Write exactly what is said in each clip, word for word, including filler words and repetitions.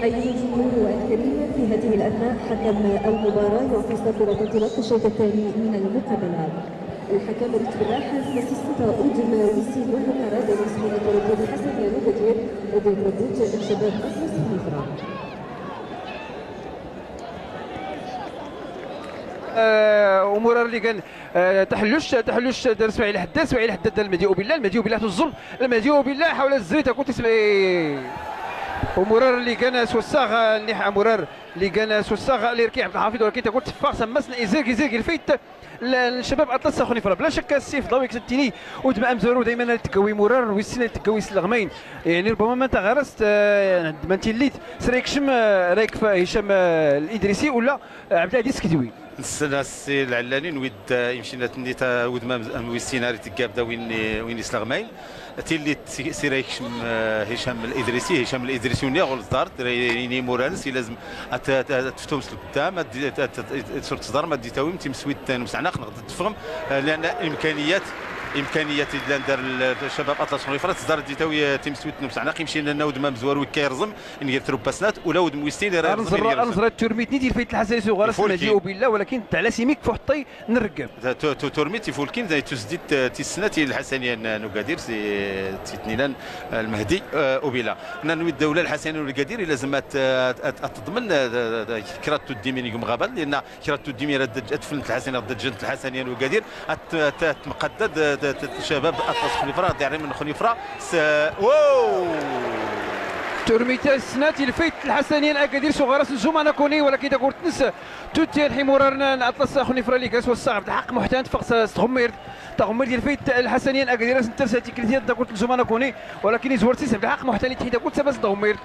أيها الجمهور الكريم، في هذه الأثناء حكم المباراة يعطي صافرة انطلاق الشوط الثاني من المقابلة. الحكم ريت براحة مسيستا أودم ويسيدو مقرد المسؤول التربوت الحسن يانو بدير ودير تربوت الشباب أطلس مصر. آه، ومرار اللي كان، آه، تحلوش، تحلوش دار سماعيل حداد، سماعيل حداد دار المهدي أوبيلا، المهدي أوبيلا في الظلم، المهدي أوبيلا حاول الزريت، كنت تسمعي. ومرار اللي كان سوساغ، آه، اللي ح-، مرار اللي كان سوساغ، اللي ركي عبد الحفيظ، ولكن تكون تفاق سمسنا إزيرك، إزيرك الفيت. ال-، الشباب أطلس أخو نفرة. بلا شك السيف ضوي كتني ودم أمزورو دايمًا تقوي مرار ويسنا تقوي سلغمين. يعني ربما ما تغرست، آه، ما تيليت سريك شم، آه، رايك في هشام، آه، الإدريسي ولا، آه، عبد العزيز كدوي. نسنا السي العلاني نويد، آه، يمشينا تنيت، آه، ود ما مز-، ويسينا ريت قاب دا وين، وين يسلغمين. تيلي تي-، سيرا يكشم، آه، هشام الإدريسي، هشام الإدريسي وني غول الزارت، ريني مورانس، لازم أت-، أت-، أت-، تفتهم سلك قدام، أت-، أت-، أت-، أت-، صورة صدر، ما دي تاوي، تيم سويت نمسعنا، خنق تفهم، آه، لأن إمكانيات، إمكانيات اللي دار ال-، الشباب أطلس خنيفرة، صدر دي تاوي، آه، تيم سويت نمسعنا، يمشي لنا ود ما مزوار ويكا يرزم، إن غير تربى سنات، ولا ود مويستين، راه يرزم، إن غير يرزم. أنزر التورميت نيتي الفايت الحسن سوغ غرس فولكي. المهدي أوبيلا، ولكن تعلاسي ميك فوحطي نرقم. تو-، تو-، تورميتي فولكين، زي تسديد، آه، تيسناتي الحسنية ن-، نقادير، سي، سي تنينان، آه، المهدي، آه، أوبيلا. نان ويد دولة الحسنية نقادير، لازم أت-، أت-، أت-، أتضمن، آه، د-، د-، كرات تدي من يوم غابل، لأن كرات تدي من رد ج-، أتفلنت الحسنية، رد جنت الحسنية نقادير، أت-، أت-، أتمقدد، آه، د-، د-، شباب أطلس خنفرة، دي عري من خنفرة، س-، واو! تورميتا السنات الفيت الحسنية نقادير، سو غرس الزوم أنا كوني، ولكن تقول تنسى. توتي الحين مرارنا الأطلس أخو نفرة اللي كاس والصعب الحق محتان تفقس تغمير. تغمير ديال فيت الحسنية أكادير سنتر ساتي كريتيا دا كنت زمان كوني، ولكن يزور سيس عبد الحق محتان يتحيد كنت سبس تغمير.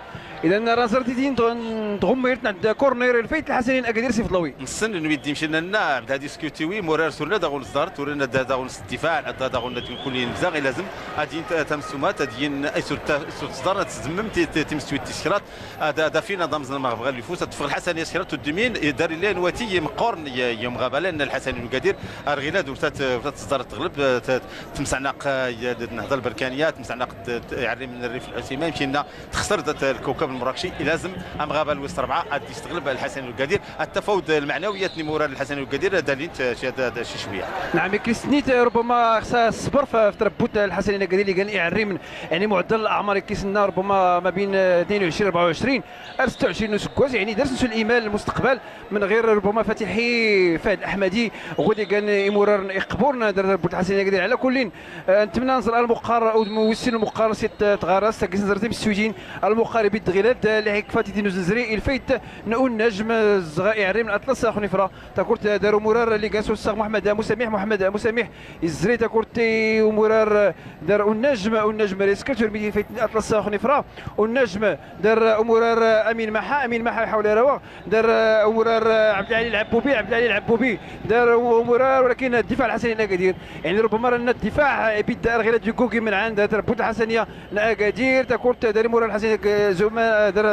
إذا راه زرتي تين تغ-، تغمير عند كورنير الفيت الحسنية أكادير سي فضلوي. نسن نويد يمشي لنا عبد الهادي سكيوتيوي مرار سورنا دا غون صدار، تورنا دا، دا غون الدفاع، دا، دا غون كل ينزاغ لازم. أدين ت-، تمسومات، أدين أي سورة، سورة صدار، تزمم تي-، تي-، تمسوي التسكرات. هذا، هذا فينا ضمزنا ما بغى اللي يفوت. تفغ الحسن يسير تدمين، دار لين واتي مقارن ي-، يوم غابة، لأن الحسن القدير أرغينا دور تات-، تات تصدر تغلب، تات-، تمسعناق، آه، ي-، النهضة البركانية، تمسعناق ت-، ت-، يعري من الريف الحسيمة، يمشي لنا تخسر ذات الكوكب المراكشي، لازم أم غابة الوسط أربعة، أدي يستغلب الحسن القدير، التفاوض المعنويات نمورة الحسن القدير، دالين ت-، شي، دا، دا شي شوية. نعم، كريستنيت ربما خصها الصبر ف-، في تربوت الحسن القدير اللي كان يعري من يعني معدل الأعمار كيسنا ربما ما بين، آه، اثنين وعشرين أربعة وعشرين، أر ستة وعشرين نسكوز، يعني درس نسو الإيمان المستقبل من غير ربما فتحي فهد الأحمدي، غودي كان إمورار إقبورنا در بوت الحسن يقدر على كلين. آه، نتمنى نزر المقار أو موسين المقار سيت تغارس، تاكيس نزر تيم السويدين، المقار بيد غيلاد، آه، اللي هيك فاتي دينو زنزري، الفيت نقول نجم الزغائي عريم الأطلس أخو نفرة، تاكورت دارو مرار اللي قاسو الساغ محمد مسامح، محمد مسامح، الزري تاكورتي ومرار دار والنجم، والنجم ريسكت، ورميتي فايت الأطلس أخو نفرة، والنجم دار أمورار أمين محا، أمين محا يحاول يروى، دار أمورار عبد العلي العبوبي، عبد العلي العبوبي، دار أمورار، ولكن الدفاع الحسني لا قدير، يعني ربما رنا الدفاع بيد غير ديكوكي من عند تربوت الحسنية لا قدير، تاكورت دار أمورار الحسنية زوما، دار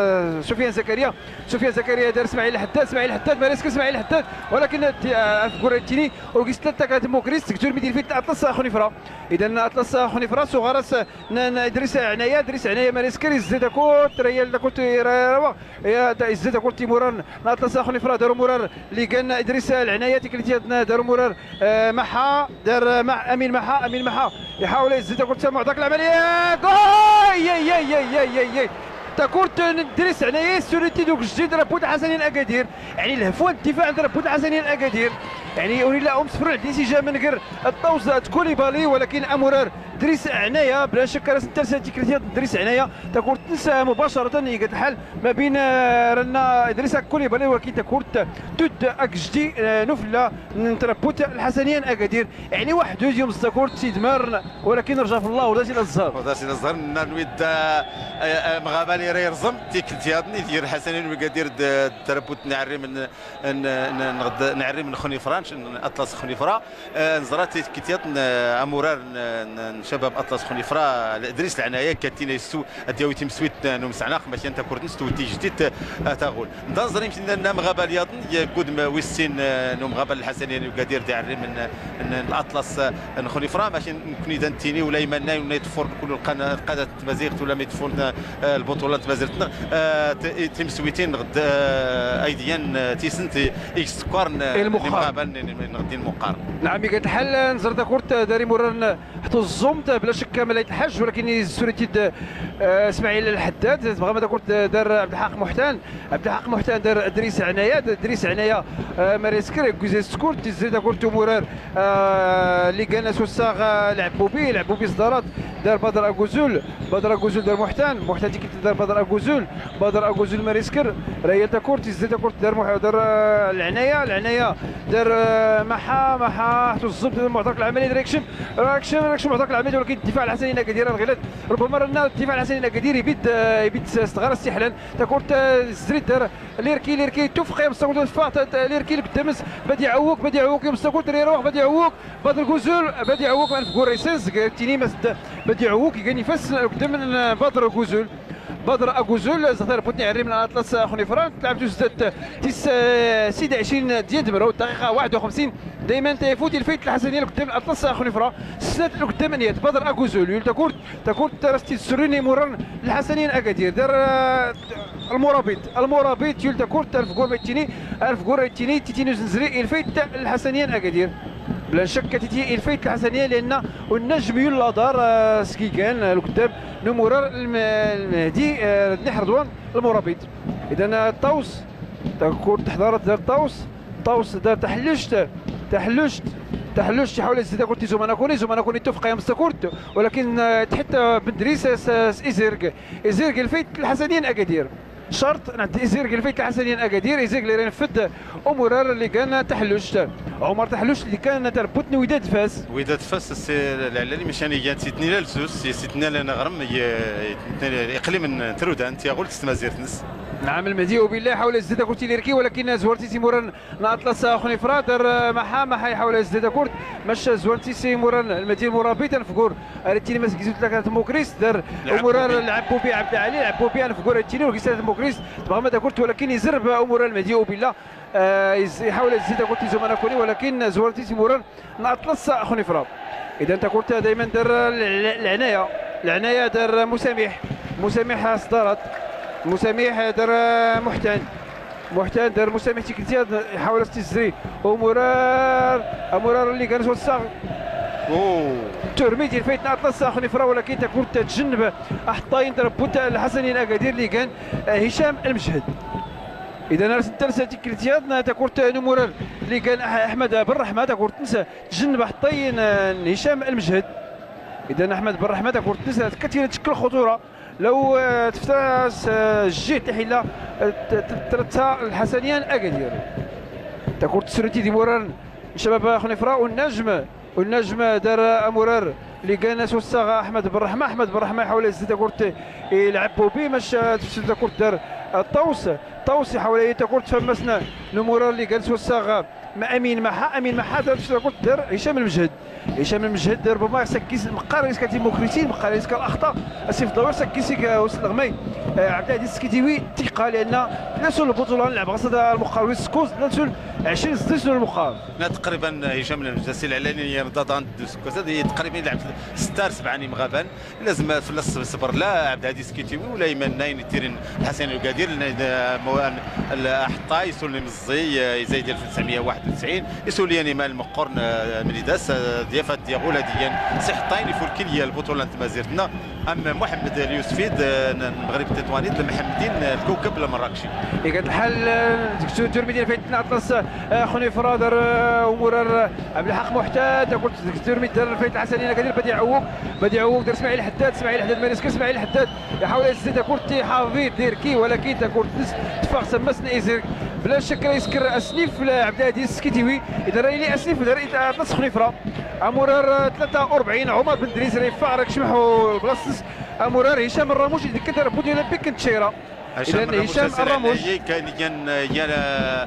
سفيان زكريا، سفيان زكريا دار اسماعيل الحداد، اسماعيل الحداد ما ريسك اسماعيل الحداد، ولكن الد-، آه، في كرة تيني، وقيس ثلاثة كانت موكريس، تكتور ميدي الفيت الأطلس أخو نفرة. إذا أطلس أخو نفرة، سو غرس ن-، ن-، إدريس عناية، إدريس عناية ماريسكر، يزيد كوت، ريال دا كوت، يرا-، يرا-، يا دا يزيد كوت تيموران، ناطلس أخو نفرة، دارو مرار، اللي كان إدريس العناية، تكريتيا دارو مرار، آه، محا، دار مع أمين محا، أمين محا، يحاول يزيد كوت سامع داك العملية، جول! ياي، ياي، ياي. تاكورت إدريس عناية، سوريتي دوك جديد، راه بوت حسنين أكادير، يعني الهفوة الدفاع عند راه بوت حسنين أكادير، يعني يقول لا أم سفر عندي سي جا من غير الطوز كوليبالي، ولكن أمورار دريس عناية، بلا شك راه سنتر سنتي كريتيا دريس عناية، تاكورت تنسى مباشرة يقعد الحال ما بين، آه، رنا دريس كوليبالي، ولكن تاكورت تود أكجدي، آه، نفلا نتربوت الحسنيا أكادير، يعني واحد يوم الزاكورت سيد مارن، ولكن رجع في الله ولا سيد الزهر. ولا سيد الزهر، نويد، آه، آه، مغابالي راه يرزم، تيك تيادني، دير الحسنين ويقادير د-، تربوت نعري من، ن-، ن-، نغد-، نعري من خنيفران. N-, n-, Atlas Xnifra, eh, nẓra tiktiyaḍ n-, amurar n-, n-, n-, n-, cabab Atlas Xnifra, Dris Lɛnaya, katina yessu ad-yawi timswit n-, n-, umsɛnaq, macan takurt-ns tewwi tijdit, eh, taɣult. Nda nẓra imtinna n-, amɣabal yaḍn, yeggud m-, wis sin, eh, n-, umɣabal Lḥasaniya n-Ugadir d-iɛerrim n-, n-, n-, Atlas, eh, n-, Xnifra, macan nkni da nttini ula imanna, ula iḍfur kullu lqana-, lqadat tmaziɣt ula ma iḍfur, eh, lbuṭula n tmazirt-nneɣ, eh, t-, timswitin ɣ-, eh, aydiyan, eh, tisnt i, i yessekkarn, eh, imɣabal n, n, n, ɣ-, d imqqar. Naɛam, iga-t lḥal, eh, nẓra takurt, eh, dar imuraren, eh, ḥtu ẓẓumt, eh, bla cekk, eh, Malayt Lḥaj, walakin yessuri-t-id, eh, Smaɛil Lḥeddad, tebɣa ma takurt, eh, dar Ɛebdelḥaq Muḥtan, Ɛebdelḥaq Muḥtan dar Dris Ɛnaya, d-, Dris Ɛnaya, eh, Marisker, guzez tkurt, tizri takurt umurar, eh, ligan s-wessaɣ, eh, Lɛebbubi, Lɛebbubi s-ḍarat, dar Baḍr Aguzul, Baḍr Aguzul dar Muḥtan, Muḥtan tikkelt dar Baḍr Aguzul, Baḍr Aguzul Marisker, rayal takurt, tizri takurt dar Muḥ-, dar, eh, Lɛnaya, Lɛnaya dar, eh, Maḥa, Maḥa, ḥtu ẓẓumt, Muɛter Lɛamali, dar ikcem, ikcem, ikcem Muɛter Lɛamali, walakin ddifaɛ Lḥasaniyin Agadir, ar ɣilad, ربما rnna ddifaɛ Lḥasaniyin Agadir, ibid, eh, ibid s-, s-tɣara s-tiḥlan, takurt, eh, tizri dar, Lirki, Lirki, tufeq ya mstakurt, tufeq, ta-, ta-, Lirki lqeddam-ns, Badi Ɛuwuk, Badi Ɛuwuk ya mstakurt, Riruɣ, Badi Ɛuwuk, Baḍr Aguzul, Badi Ɛuwuk, anfgur ra-isns, g-, tini mas-, d-, Badi Ɛuwuk, igan ifas lqeddam n-, Baḍr Aguzul. Baḍr Aguzul, zɣ-tarbut n-iɛerrim n-Atlas Xnifra, tlɛab tuzdat tis, eh, sid ɛecrin d-, d-, d-, ddaqiqa waḥed uxemsin, dayman tayfut, ilfayt Lḥasaniya lqeddam n-Atlas Xnifra, snat lqeddam n-yat, Baḍr Aguzul, yul takurt, Takurt ra s-t-id-surrin imuraren n Lḥasaniyin Agadir, dar, eh, Lmurabit. Lmurabit yul takurt, anfgur ma ittini, anfgur ittini, titi n-uznzri, ilfayt Lḥasaniyin Agadir. Bla cekk titi ilfayt Lḥasaniya, lianna unnajm yul laḍar, eh, s-gigan, eh, lqeddam n-umurar Lm-, Lmehdi, eh, Rad Niḥerḍwan, Lmurabit. Idan, eh, Ṭaws, takurt ḥḍarat dar Ṭaws. Ṭaws dar Taḥelluct, Taḥelluct, Taḥelluct iḥawl ad-izzi takurt i Zumanakuni, Zumanakuni tufeq ya mstakurt, walakin, eh, tḥiṭ, eh, Bendris s-, s-, s-, Izirg, Izirg ilfayt Lḥasaniyin Agadir. Cert, nɛeddi Izirg ilfayt Lḥasaniyin Agadir, Izirg lli ra infed umurar lli igan Taḥelluct. Ɛumar Taḥelluct lli igan tarbut n Widad Fas. Widad Fas, s-, lɛlali macan igan sitni lal sus, sitni lal aneɣrem, i-, i-, iqlim n trudant, yaɣult s tmazirt-ns. Naɛam, Lmehdi Ubillah iḥawl ad-izzi takurt i Lirki, walakin zwar-t-is imuraren n-Aṭlas Xnifra, dar, eh, Maḥa, Maḥa iḥawl ad-izzi takurt, maca zwar-t-is imuraren n Lmedina Lmurabit, anfgur ar ittini mas gizut laka tmukrist, dar umurar Lɛebbubi Ɛebd Ɛli, Lɛebbubi anfgur ar ittini ur gis ara tmukrist, tebɣa ma takurt, walakin izerreb umurar n Lmehdi Ubillah, eh, iz-, iḥawl ad-izzi takurt i Zumanakuni, walakin zwar-t-is imuraren n-Aṭlas Xnifra. Idan takurt dayman dar L-, L-, Lɛnaya. Lɛnaya dar Musamiḥ. Musamiḥ s-ḍarat. Musamiḥ dar Muḥtan. Muḥtan dar Musamiḥ tikkelt-ya, iḥawl as-t-izri. Umurar, amurar lli igan s-wessaɣ. Turmit ilfayt n-Aṭlas Xnifra, walakin takurt tjenneb aḥeṭṭay n trbut n Lḥasaniyin Agadir lli igan, eh, Hicham Lmejhed. Idan ar s-ntals tikkelt-ya, takurt n-, umurar lli igan Aḥ-, Aḥmed Benṛeḥma, takurt-ns tjenneb aḥeṭṭay n-, n-, Hicham Lmejhed. Idan Aḥmed Benṛeḥma takurt-ns tekkat-in tcekkel lxuṭura. Law, eh, tefta s-, eh, jjiht iḥilla, eh, t-, t-, tretta Lḥasaniyin Agadir. Takurt tsurri-t-id imuraren n-cabab Xnifra, unnajm, unnajm dar amurar lli igan s-wessaɣ Aḥmed Benṛeḥma. Aḥmed Benṛeḥma iḥawl ad-izzi takurt i Lɛebbubi, maca tefsed takurt dar, eh, Ṭaws. Ṭaws iḥawl ad-izzi takurt f ammas n-, n-umurar lli igan s-wessaɣ Ma Amin Maḥa, Amin Maḥa dar s-, takurt dar Hicham Lmejhed. Hicham Lmejhed dar ṛubama s-, aggis meqqar, aggis kan-t-imukrisin, meqqar, aggis kan-t-laxṭa, asif ḍawir s-, aggis-ik, eh, usleɣmay, eh, Ɛebdilɛaziz Skitiwi, tiqqa, lianna tlasul lbuṭula n-, lɛebɣa s-, ad-, lmeqqar wis-, sekkuẓ, tlasul ɛecrin sḍis n-, lmeqqar. Na taqriban, eh, Hicham Lmejhed, s-, lɛlani, yan, ḍaḍan d-, sekkuẓ, ad-, taqriban ilɛeb setta ar sebɛa n-imɣaban. Lazem fell-as ṣṣber, la Ɛebdilɛaziz Skitiwi, ula iman-nna, ayen ittirin Lḥasan Ugadir, lna, eh, mo-, an-, al-, aḥeṭṭay, isul imeẓẓi, eh, izayed alef u tesɛemya u waḥed u tesɛin, isul yan iman lmeqqer n, eh, Mlidas, eh, d-yaf ad-yaɣ ula d yan s-iḥeṭṭayen ifulkin i lbuṭula n tmazirt-nna, am Muḥemmed Lyusfi d, eh, n, n Lmeɣrib Tiṭwanit, d Lmḥemdin, eh, Lkukeb Lmerrakci. Iga-t lḥal, eh, deg Turmit ilfayt n-, Aṭlas, eh, Xnifra dar, eh, umurar, eh, Ɛebdelḥaq Muḥtan, takurt deg Turmit dar ilfayt Lḥasaniyin Agadir, Badi Ɛuwuk, Badi Ɛuwuk dar Smaɛil Ḥeddad, Smaɛil Ḥeddad Marisker, Smaɛil Ḥeddad iḥawl ad-izzi takurt, iḥaḍi Lirki, walakin takurt-ns teffeɣ s ammas n Izirg. Bla ccekk ra isker asnif Ɛebdilɛaziz Skitiwi, idan ra yili asnif dar Aṭlas Xnifra. Amurar, eh, tlata u rebɛin, Ɛumar Bendris ra iffeɣ, ra ikcem ḥu blasṭ-s. Amurar Hicham Ṛamuc, idekk-d tarbut n Olympique n Tcayra. Idan Hicham Ṛamuc. Yan, yan, eh,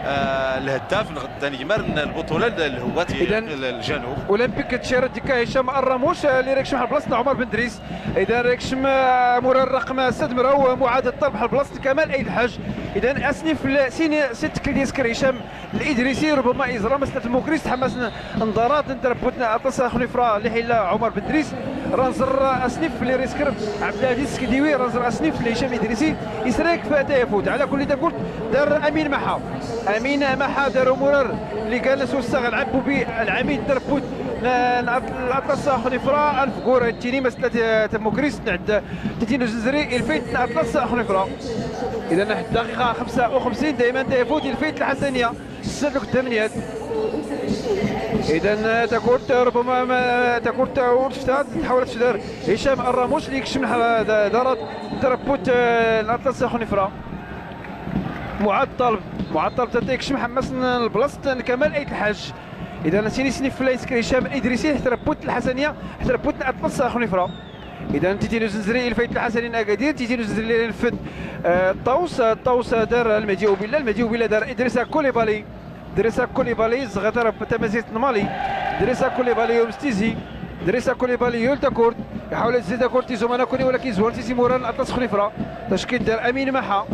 آه، الهداف نغدا نجمر البطولة للهوات إذن الجنوب. أولمبيك تشير ديكا هشام الرموش، آه، اللي ريكشم على بلاصة عمر بن دريس. إذا ريكشم، آه، مرار رقم ستة مراو معاد الطلب على بلاصة كمال أيد الحاج. إذا أسني في ال-، سيني ست كليسكر هشام الإدريسي، ربما إزرا مسألة الموكريس تحمس ن-، نضارات نتربوتنا أطلس أخنفرا اللي حيلا عمر بن دريس. رانزر أسنف اللي ريسكر عبد العزيز سكديوي، رانزر أسنف اللي هشام إدريسي. إسراك فتيفوت على كل تقول دار أمين محا. أمين محا دار مرار اللي قال سوسا العب بي العميد دربوت ن-، ن-، الأطلس أخنفرا ألف قورة تيني مسألة تموكريس نعد تيتينو زنزري الفيت الأطلس أخنفرا. إذا الدقيقة خمسة وخمسين دايما تيفوت الفيت الحسنية. السلك الثمانيات. إذا تاكورت ربما ما تاكورت ورشتها تحاول تشدر هشام الراموش اللي يكشم ح-، دارت تربوت، آه، الأطلس أخو نفرة. معاد طالب، معاد طالب تاتا يكشم حماس البلاصة كمال أيت الحاج. إذا سيني سيني فلايسكر هشام الإدريسي حتى ربوت الحسنية، حتى ربوت الأطلس أخو نفرة. إذا تيتينو زنزري الفايت الحسنين أكادير، تيتينو زنزري اللي ينفذ، آه، الطاوس، الطاوس دار المهدي أوبيلا، المهدي أوبيلا دار إدريسا كوليبالي، إدريسا كوليبالي زغتر بتمازيت نمالي، إدريسا كوليبالي يوم ستيزي، إدريسا كوليبالي يول تاكورت، يحاول يزيد تاكورت يزوم أنا كوني ولكن زوان تيزي موران أطلس خنفرة، تشكيل دار أمين محا،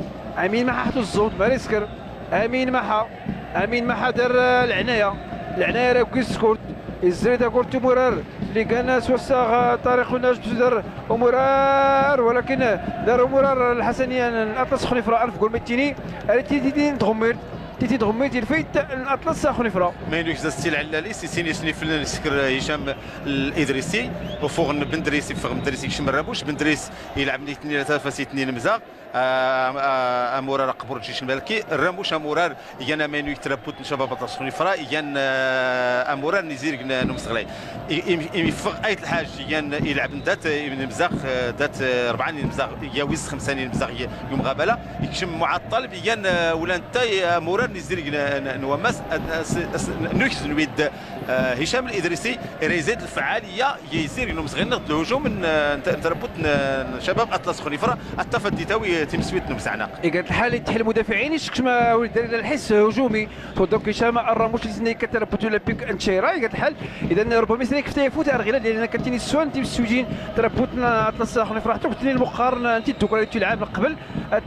أمين محا حتو الزوم ماريسكر، أمين محا، أمين محا دار، آه، العناية، العناية راه كويس سكورت، يزري تاكورت مرار، اللي كان سوسا طريق الناس بزدر ومرار، ولكن دار مرار الحسنية الأطلس خنفرة ألف قول ميتيني، أري تي تي تي تغمير، تي تي تغمير تي الفيت الأطلس خنفرة. ما ينوش زاستي العلالي، سي سيني سني في السكر هشام الإدريسي، وفوق بندريس يفغ بندريس يكشم الرابوش، بندريس يلعب نيتني ثلاثة فاسي اثنين مزاغ. آه، آه، أمورار قبور جيش الملكي، الرموش أمورار، يان أمينو يتربوت نشباب بطل سخوني فرا، يان، آه، أمورار نزير جن-، نمسغلاي. إي-، إي-، إي-، يفغ أيت الحاج، يان يلعب ندات، آه، ابن مزاق، آه، دات، آه، ربعان مزاق، يا ويس خمساني مزاق، ي-، يوم غابلة، يكشم معطل، يان، آه، ولان تاي، آه، أمورار نزير جن-، ن-، نومس، أد-، أس-، أس-، نوكس نويد، آه، هشام الإدريسي، راه يزيد الفعالية، يزيد إنه مصغير نقد الهجوم، ن-، نت-، نتربط ن-، شباب أطلس خنيفرة، التفت ديتاوي تيم سويت نمسعنا. إيقاد الحال يتحل مدافعين، يشكش ما ولد داري الحس هجومي. تو دونك هشام الرموش اللي سني كتربط ولا بيك أنشيرا، إيقاد الحال. إذا ربما يسني كيف تيفوت أرغيلة، لأن كان تيني السوان تيم السويدين، تربطنا أطلس خنيفرة، حتى كنت لي المقارنة، أنت الدوكرة تلعب من قبل،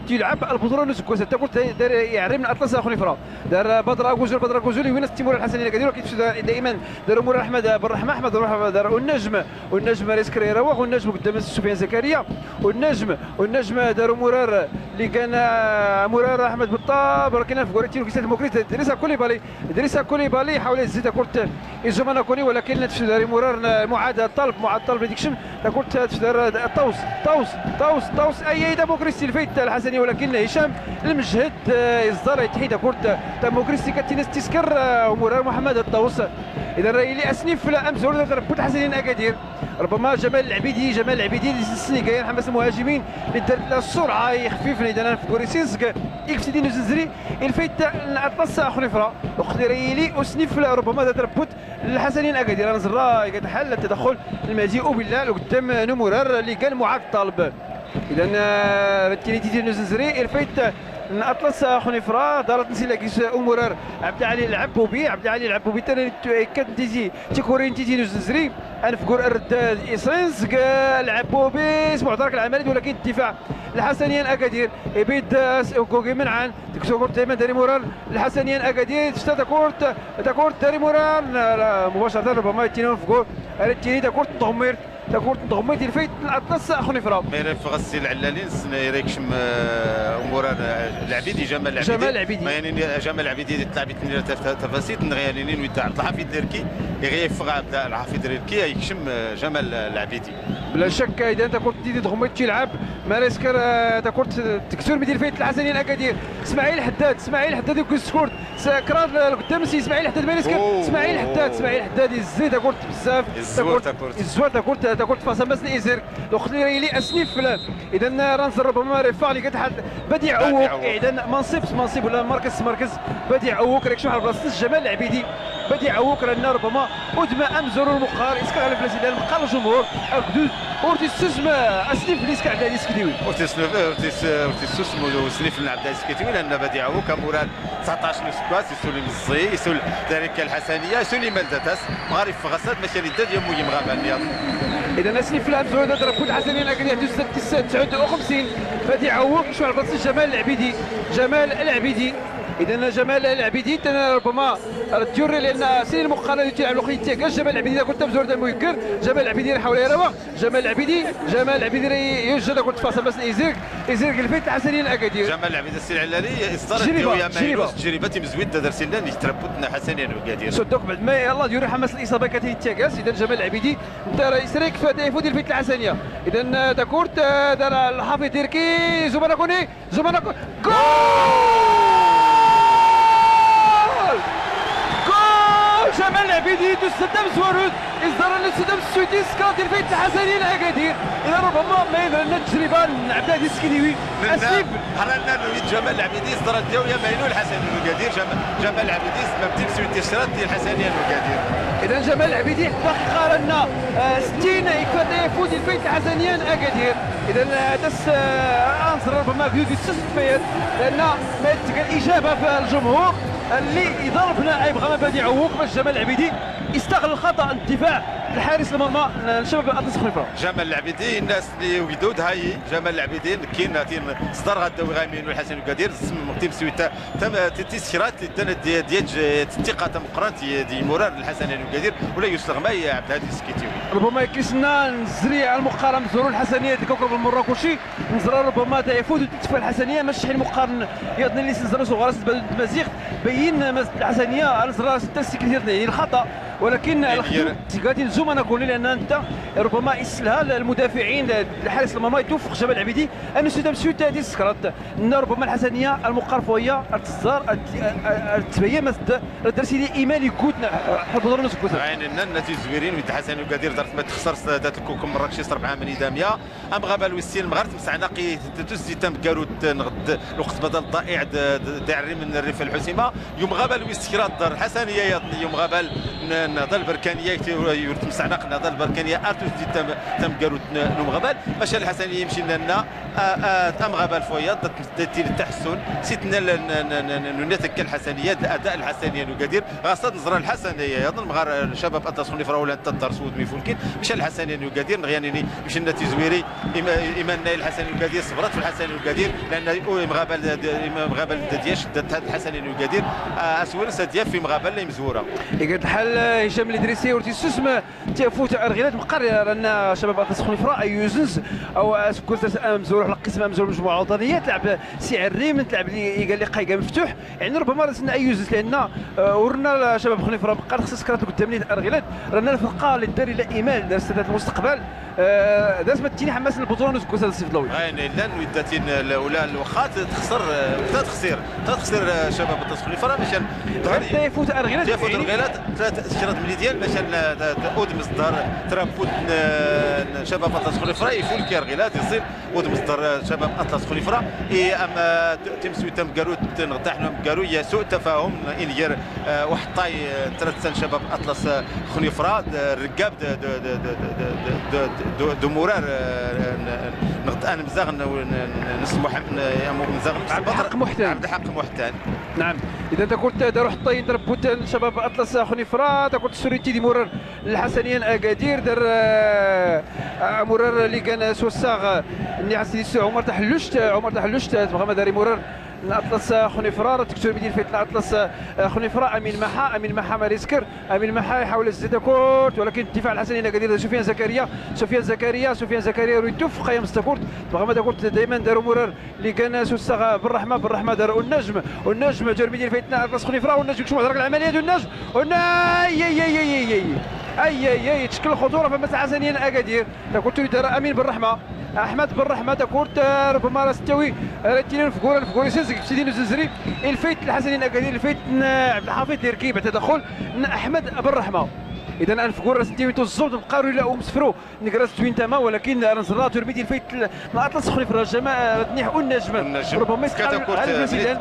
تلعب البطولة نسكوز، حتى قلت داري يعري من أطلس خنيفرة. دار بدر أغوزول، بدر أغوزول، وين استمر الحسن اللي قدير، وكيف سودا دائمًا دار أمور أحمد، آه، بن رحمة، أحمد بن رحمة، دار النجم، والنجم ريسك ريراوغ، والنجم قدام سفيان زكريا، والنجم، والنجم دار مرار اللي كان، آه، مرار أحمد بالطاب، ولكن في كورة تيرو كيسات الموكريس، إدريس كوليبالي، إدريس كوليبالي حاول يزيد كرة إزومانا كوني، ولكن تفسد داري مرار، آه، معاد طلب، معاد طلب ديكشن، تاكل تفسد دار طوس، طوس، طوس، طوس، أي، أي، داموكريس الفيت الحسني، ولكن هشام المجهد، آه، يزدار يتحيد كرة داموكريس كاتينس تسكر، آه، مرار محمد الطوس. إذا راه يلي أسنيف لا أمزور دار بود حسنين أكادير. ربما جمال العبيدي، جمال العبيدي اللي سني كاين حماس المهاجمين اللي دارت له السرعة يخفيف لي دانا في كوريسينسك يكفي دينو زنزري الفيت الأطلس أخو نفرة وقت اللي ريلي أسنيف لا ربما دار بود الحسنين أكادير. أنا زرا يقعد حل التدخل المزيء بالله لقدام نمرر اللي كان معاد طالب. إذا، آه، تيني تيتي نزنزري الفيت الأطلس أخو نفرة دارت نسي لاكيس أمرر عبد العلي العبوبي، عبد العلي العبوبي تاني كانت تيتي تيكورين تيتي نزنزري. أنفقور الرد إسرينز، قال عبوبي، اسمه حضرك العملي، ولكن الدفاع الحسنية الأكادير. إبيد، آه، كوكي منعان، تكسو كورت دايمًا داري موران، الحسنية الأكادير، تشتا تاكورت، تاكورت داري موران، لا، لا، مباشرة ربما يتيني أنفقور، أريتيني تاكورت تغمير، تاكورت تغمير ديال فايت الأطلس أخو نفرة. ميري فغسي العلالين، سن-، ريكشم، آه، موران، آه، العبيدي، جمال العبيدي. جمال العبيدي. ما يعني، جمال العبيدي تلعب تفاسيت نغيالينين ويتا عبد الحفيظ ليركي، يغيف عبد الحفيظ ليركي، يكشم، آه، جمال العبيدي. بلا شك، إذا أنت كنت تيدي تغمض تلعب، ماريسكر، آه، أنت كنت تكسر مدير فايت الحسنين أكادير. إسماعيل حداد، إسماعيل حداد يكون سكورت. س-، كرار ل-، لقدام سي إسماعيل حداد ماريسكر. أوه. إسماعيل حداد، إسماعيل حداد يزيد، أنت كنت بزاف. الزوار تاكورت. الزوار تاكورت، أنت كنت فاصل مسن إيزير. الأخت اللي ريلي أسنيف. إذا رانز ربما ريفا اللي كتحل بديع بديع أوك. أوك. إذا منصب، منصب ولا مركز، مركز. بديع أوك، ريكشن على بلاصة جمال العبيدي. Badi Awouk, rana rubama udma amzor n lmuqqar iska ɣlb lasidan mqqar ljumhur agdud. Ur tissism asnif liska ɛbdadi skdiwi. Ur tissism, ur tiss-, ur tissism usnif n ɛbdadi skdiwi, lana Badi Awouk amurar tseɛṭac n usggas, isul imẓẓi, isul tarika lḥasaniya, isul imaldatas. Mɣar iffɣ asad maca idda d yamu imɣaban yaḍ. Idan asnif n amzor da drabbut lḥasaniya n agadir tusat tis tesɛud u xemsin. Badi Awouk icuɛl baṣi Jamal Lɛbidi. Jamal Lɛbidi. Idan Jamal Lɛbidi tana rubama rad yurri lana snin muqqar rad yuttilɛab luqi tyaga. Jamal Lɛbidi da kurt amzor da muykkr. Jamal Lɛbidi rḥawla irawa. Jamal Lɛbidi, Jamal Lɛbidi yujja da kurt tfasa bas izirg, izirg lfayt lḥasaniya n agadir. Jamal Lɛbidi ssin ɛlali isdar tjriba, tjriba. Tjriba timzwid da darsi llan itrabbut n lḥasaniya n agadir. Sudduk bad ma yalla yurri ḥamas lisaba katin tyaga. Idan Jamal Lɛbidi nta ra isrek fata ifud lfayt lḥasaniya. Idan da kurt, da lḥafi tirki zumana kuni. Zumana ko-, gol! Gol! Jamal Lɛbidi, tussadam zwarut, izdaran tussadam switi, skrat ilfayt lḥasaniya n agadir. Ila rubama ma yadran tjriba n ɛbdadi skdiwi. Asib. Hala nna Jamal Lɛbidi, izdaran diyaw yamaynu lḥasaniya n agadir. Jam-, Jamal Lɛbidi, izmam tim switi, skrat lḥasaniya n agadir. Idan Jamal Lɛbidi, daqiqa rana, eh, sittin, ikfa tayafut ilfayt lḥasaniya n agadir. Idan, eh, das, eh, anẓr rubama gdud yussus fayat, lana ma tga lijaba f ljumhur lli iḍalbna ay bɣa ma Badi Awouk bac Jamal Lɛbidi istaɣl lxaṭa n ddifaɛ lḥaris lmurma n, n cabab Aṭlas Xnifra. Jamal Lɛbidi, nnas lli ugdud, hay, Jamal Lɛbidi, nekkin, tin, sḍar ɣad dawi ɣa yamaynu lḥasaniya n agadir, zmam tim swita, tam, ti-, tis skrat, Tana d-, d-, d-, tettiqa tameqqrant d-, d-, imurar n lḥasaniya n ugadir, ula yusleɣmay Ɛebdhadi Skitiwi. Rubama ikkisna nzri lmuqqar amzuru n lḥasaniya d-kawkab lmurakuci, nẓra rubama tayafut d-tfa lḥasaniya, mac ḥin muqqar yaḍnin li s-nẓra s uɣras d-, d-, tmaziɣt, bayyin ma lḥasaniya, nẓra s-, s-, lxaṭa, walakin lxdum tgatin zumana kuni, lianna nta rubama islha l-, lmudafiɛin, l-, lḥaris lmurma, itweffeq Jamal Ɛbidi, annu s-, tamsut tayat iskrat. Nna rubama lḥasaniya, lmuqqar fwaya, ar tẓẓar, ar t-, ar, ar tbayyan ma td-, ar tdars ili iman iggutn, ḥal buḍran usggusn. Ayen nna, nna tizwirin, wid lḥasaniya n ugadir, dart ma txṣar s-, dat lkukm Mrakkec s-rbɛa mnidamya. Amɣabal wis sin, mɣar tmsɛnaqt, t-, tuzdit tamggarut, nɣd, lweqt badal ḍa'iɛ, d-, d-, d-iɛrrim n Rrif Lḥusima. Yumɣabal wis kra, ḍar lḥasaniya yaḍn, yumɣabal n-, n-, Nehḍa Lberkaniya, ur tmsɛnaqt Nehḍa Lberkaniya, ar tuzdit tam-, tamggarut n-, n-umɣabal. Maca lḥasaniya imcinna nna, a, a, amɣabal fwaya, d-, d-, n-, ttaḥassun, s-, tnal n-, n-, n-, n-, nunnat akka lḥasaniya, d-, ada lḥasaniya n ugadir, ɣas ad nẓra lḥasaniya yaḍn, mɣar, eh, cabab Aṭlas Xnifra ulan taḍḍar s wudm ifulkin, maca lḥasaniya n ugadir, nɣiyan ini, mcinna tizwiri, ima-, imanna i lḥasaniya n ugadir, ṣebrat f lḥasaniya n ugadir, lianna u-, imɣabal d-, imɣabal d-, d-, yac, d-, lḥasaniya n ugadir, a, aswir s-, ad yaf imɣabal imzwura. Iga-d lḥal, eh, Hicam Lidrisi, ur tissusm, Tafut ar ɣilad mqqar, rana cabab Aṭlas Xnifra, ayyuz-ns, aw asggurs-as amzur, lqism amzur, mejmuɛa lwaṭaniyya, tlɛab s iɛerrim, tlɛab li iga liqa iga meftuḥ, yeɛni rubama ar-as-nna ayyuz-ns, lianna, eh, ur nna cabab Xnifra mqqar xsas kra tguddamt ar ɣilad, rana lferqa li ddar ila imal, dar sadat lmustaqbal, eh, dar-as ma ttini ḥammas n lbuṭula n usggurs-a d-sifḍlawi. Ayen illan, widdatin, eh, ula lwexxat, texṣer, eh, ta texṣir, ta texṣir, eh, cabab Aṭlas Xnifra, maca Tafut ar ɣilad. Tafut ar ɣilad, Trat-, kra d-mnidyan, maca n-, t-, t-, udm s-ḍar trabbut n-, n-, cabab Aṭlas Xnifra, ifulki ar ɣilad, iṣil udm s-ḍar, eh, cabab Aṭlas Xnifra, i am, eh, t-, timswit tamggarut, nɣ-, taḥna mggaru, ya su'u tafahum, inger, eh, uḥeṭṭay, eh, n-, trat-, n-, cabab Aṭlas, eh, Xnifra, d-, rggab, d-, d-, d umurar, eh, n-, n-, nɣ-, anmzaɣ n-, n-, n-, n-, s-, Muḥam-, n-, ya mu-, mzaɣ n-, Ɛebdḥaq Muḥtan. Ɛebdḥaq Muḥtan. Naɛam. Idan takurt da ruḥ ṭṭayin trabbut n-, cabab Aṭlas Xnifra, takurt suri-t-id imurar n-, lḥasaniya n-, Agadir, dar, eh, amurar li gan s-wassaɣ, eh, nniɣ-as-t-id Ɛumar Taḥelluct, eh, Ɛumar Taḥelluct, eh, tebɣa ma dar imurar n-, Aṭlas Xnifra, rad tektur midi lfayt n-, Aṭlas, eh, Xnifra, Amin Maḥa, Amin Maḥa ma riskr, Amin Maḥa iḥawel-as-id takurt, walakin ddifaɛ lḥasaniya n-, Agadir, Sufyan Zakariya, Sufyan Zakariya, Sufyan Zakariya, ur itufeq, ayamẓ takurt, tebɣa ma takurt dayman dar umurar, Li gan s-ussaɣ Berraḥma, Berraḥma dar Unnajm, Unnajm jur midi lfayt n-, Aṭlas Xnifra, Unnajm ikcem ɣer lɛamaliya d Unnajm, Unna-, ay, ay, ay, ay, ay, ay, ay, ay, ay, tcekkel lxuṭura f ammas lḥasaniya n-, Agadir, takurt ur idar Amin Berraḥma, Aḥmad Berraḥma, takurt, eh, rubama ra s-ttawi, eh, ra ittini unfgur, unfgur isezg f-sidi n-, uzenzri, ilfayt lḥasaniya n-, Agadir, ilfayt n-, eh, Ɛebdelḥafiḍ Lirki, bad tadaxxul n-, Aḥmad Berraḥma. Idan anfgur ra s-ttawi tuẓẓumt, mqqar ur illa umsefru, Ngra s-twin tama, walakin ar nẓra turmit ilfayt n-, n-, Aṭlas Xnifra, jama-, eh, rad nniɣ Unnajm. Unnajm. Rubama isqal takurt, eh, Alfred Zidane.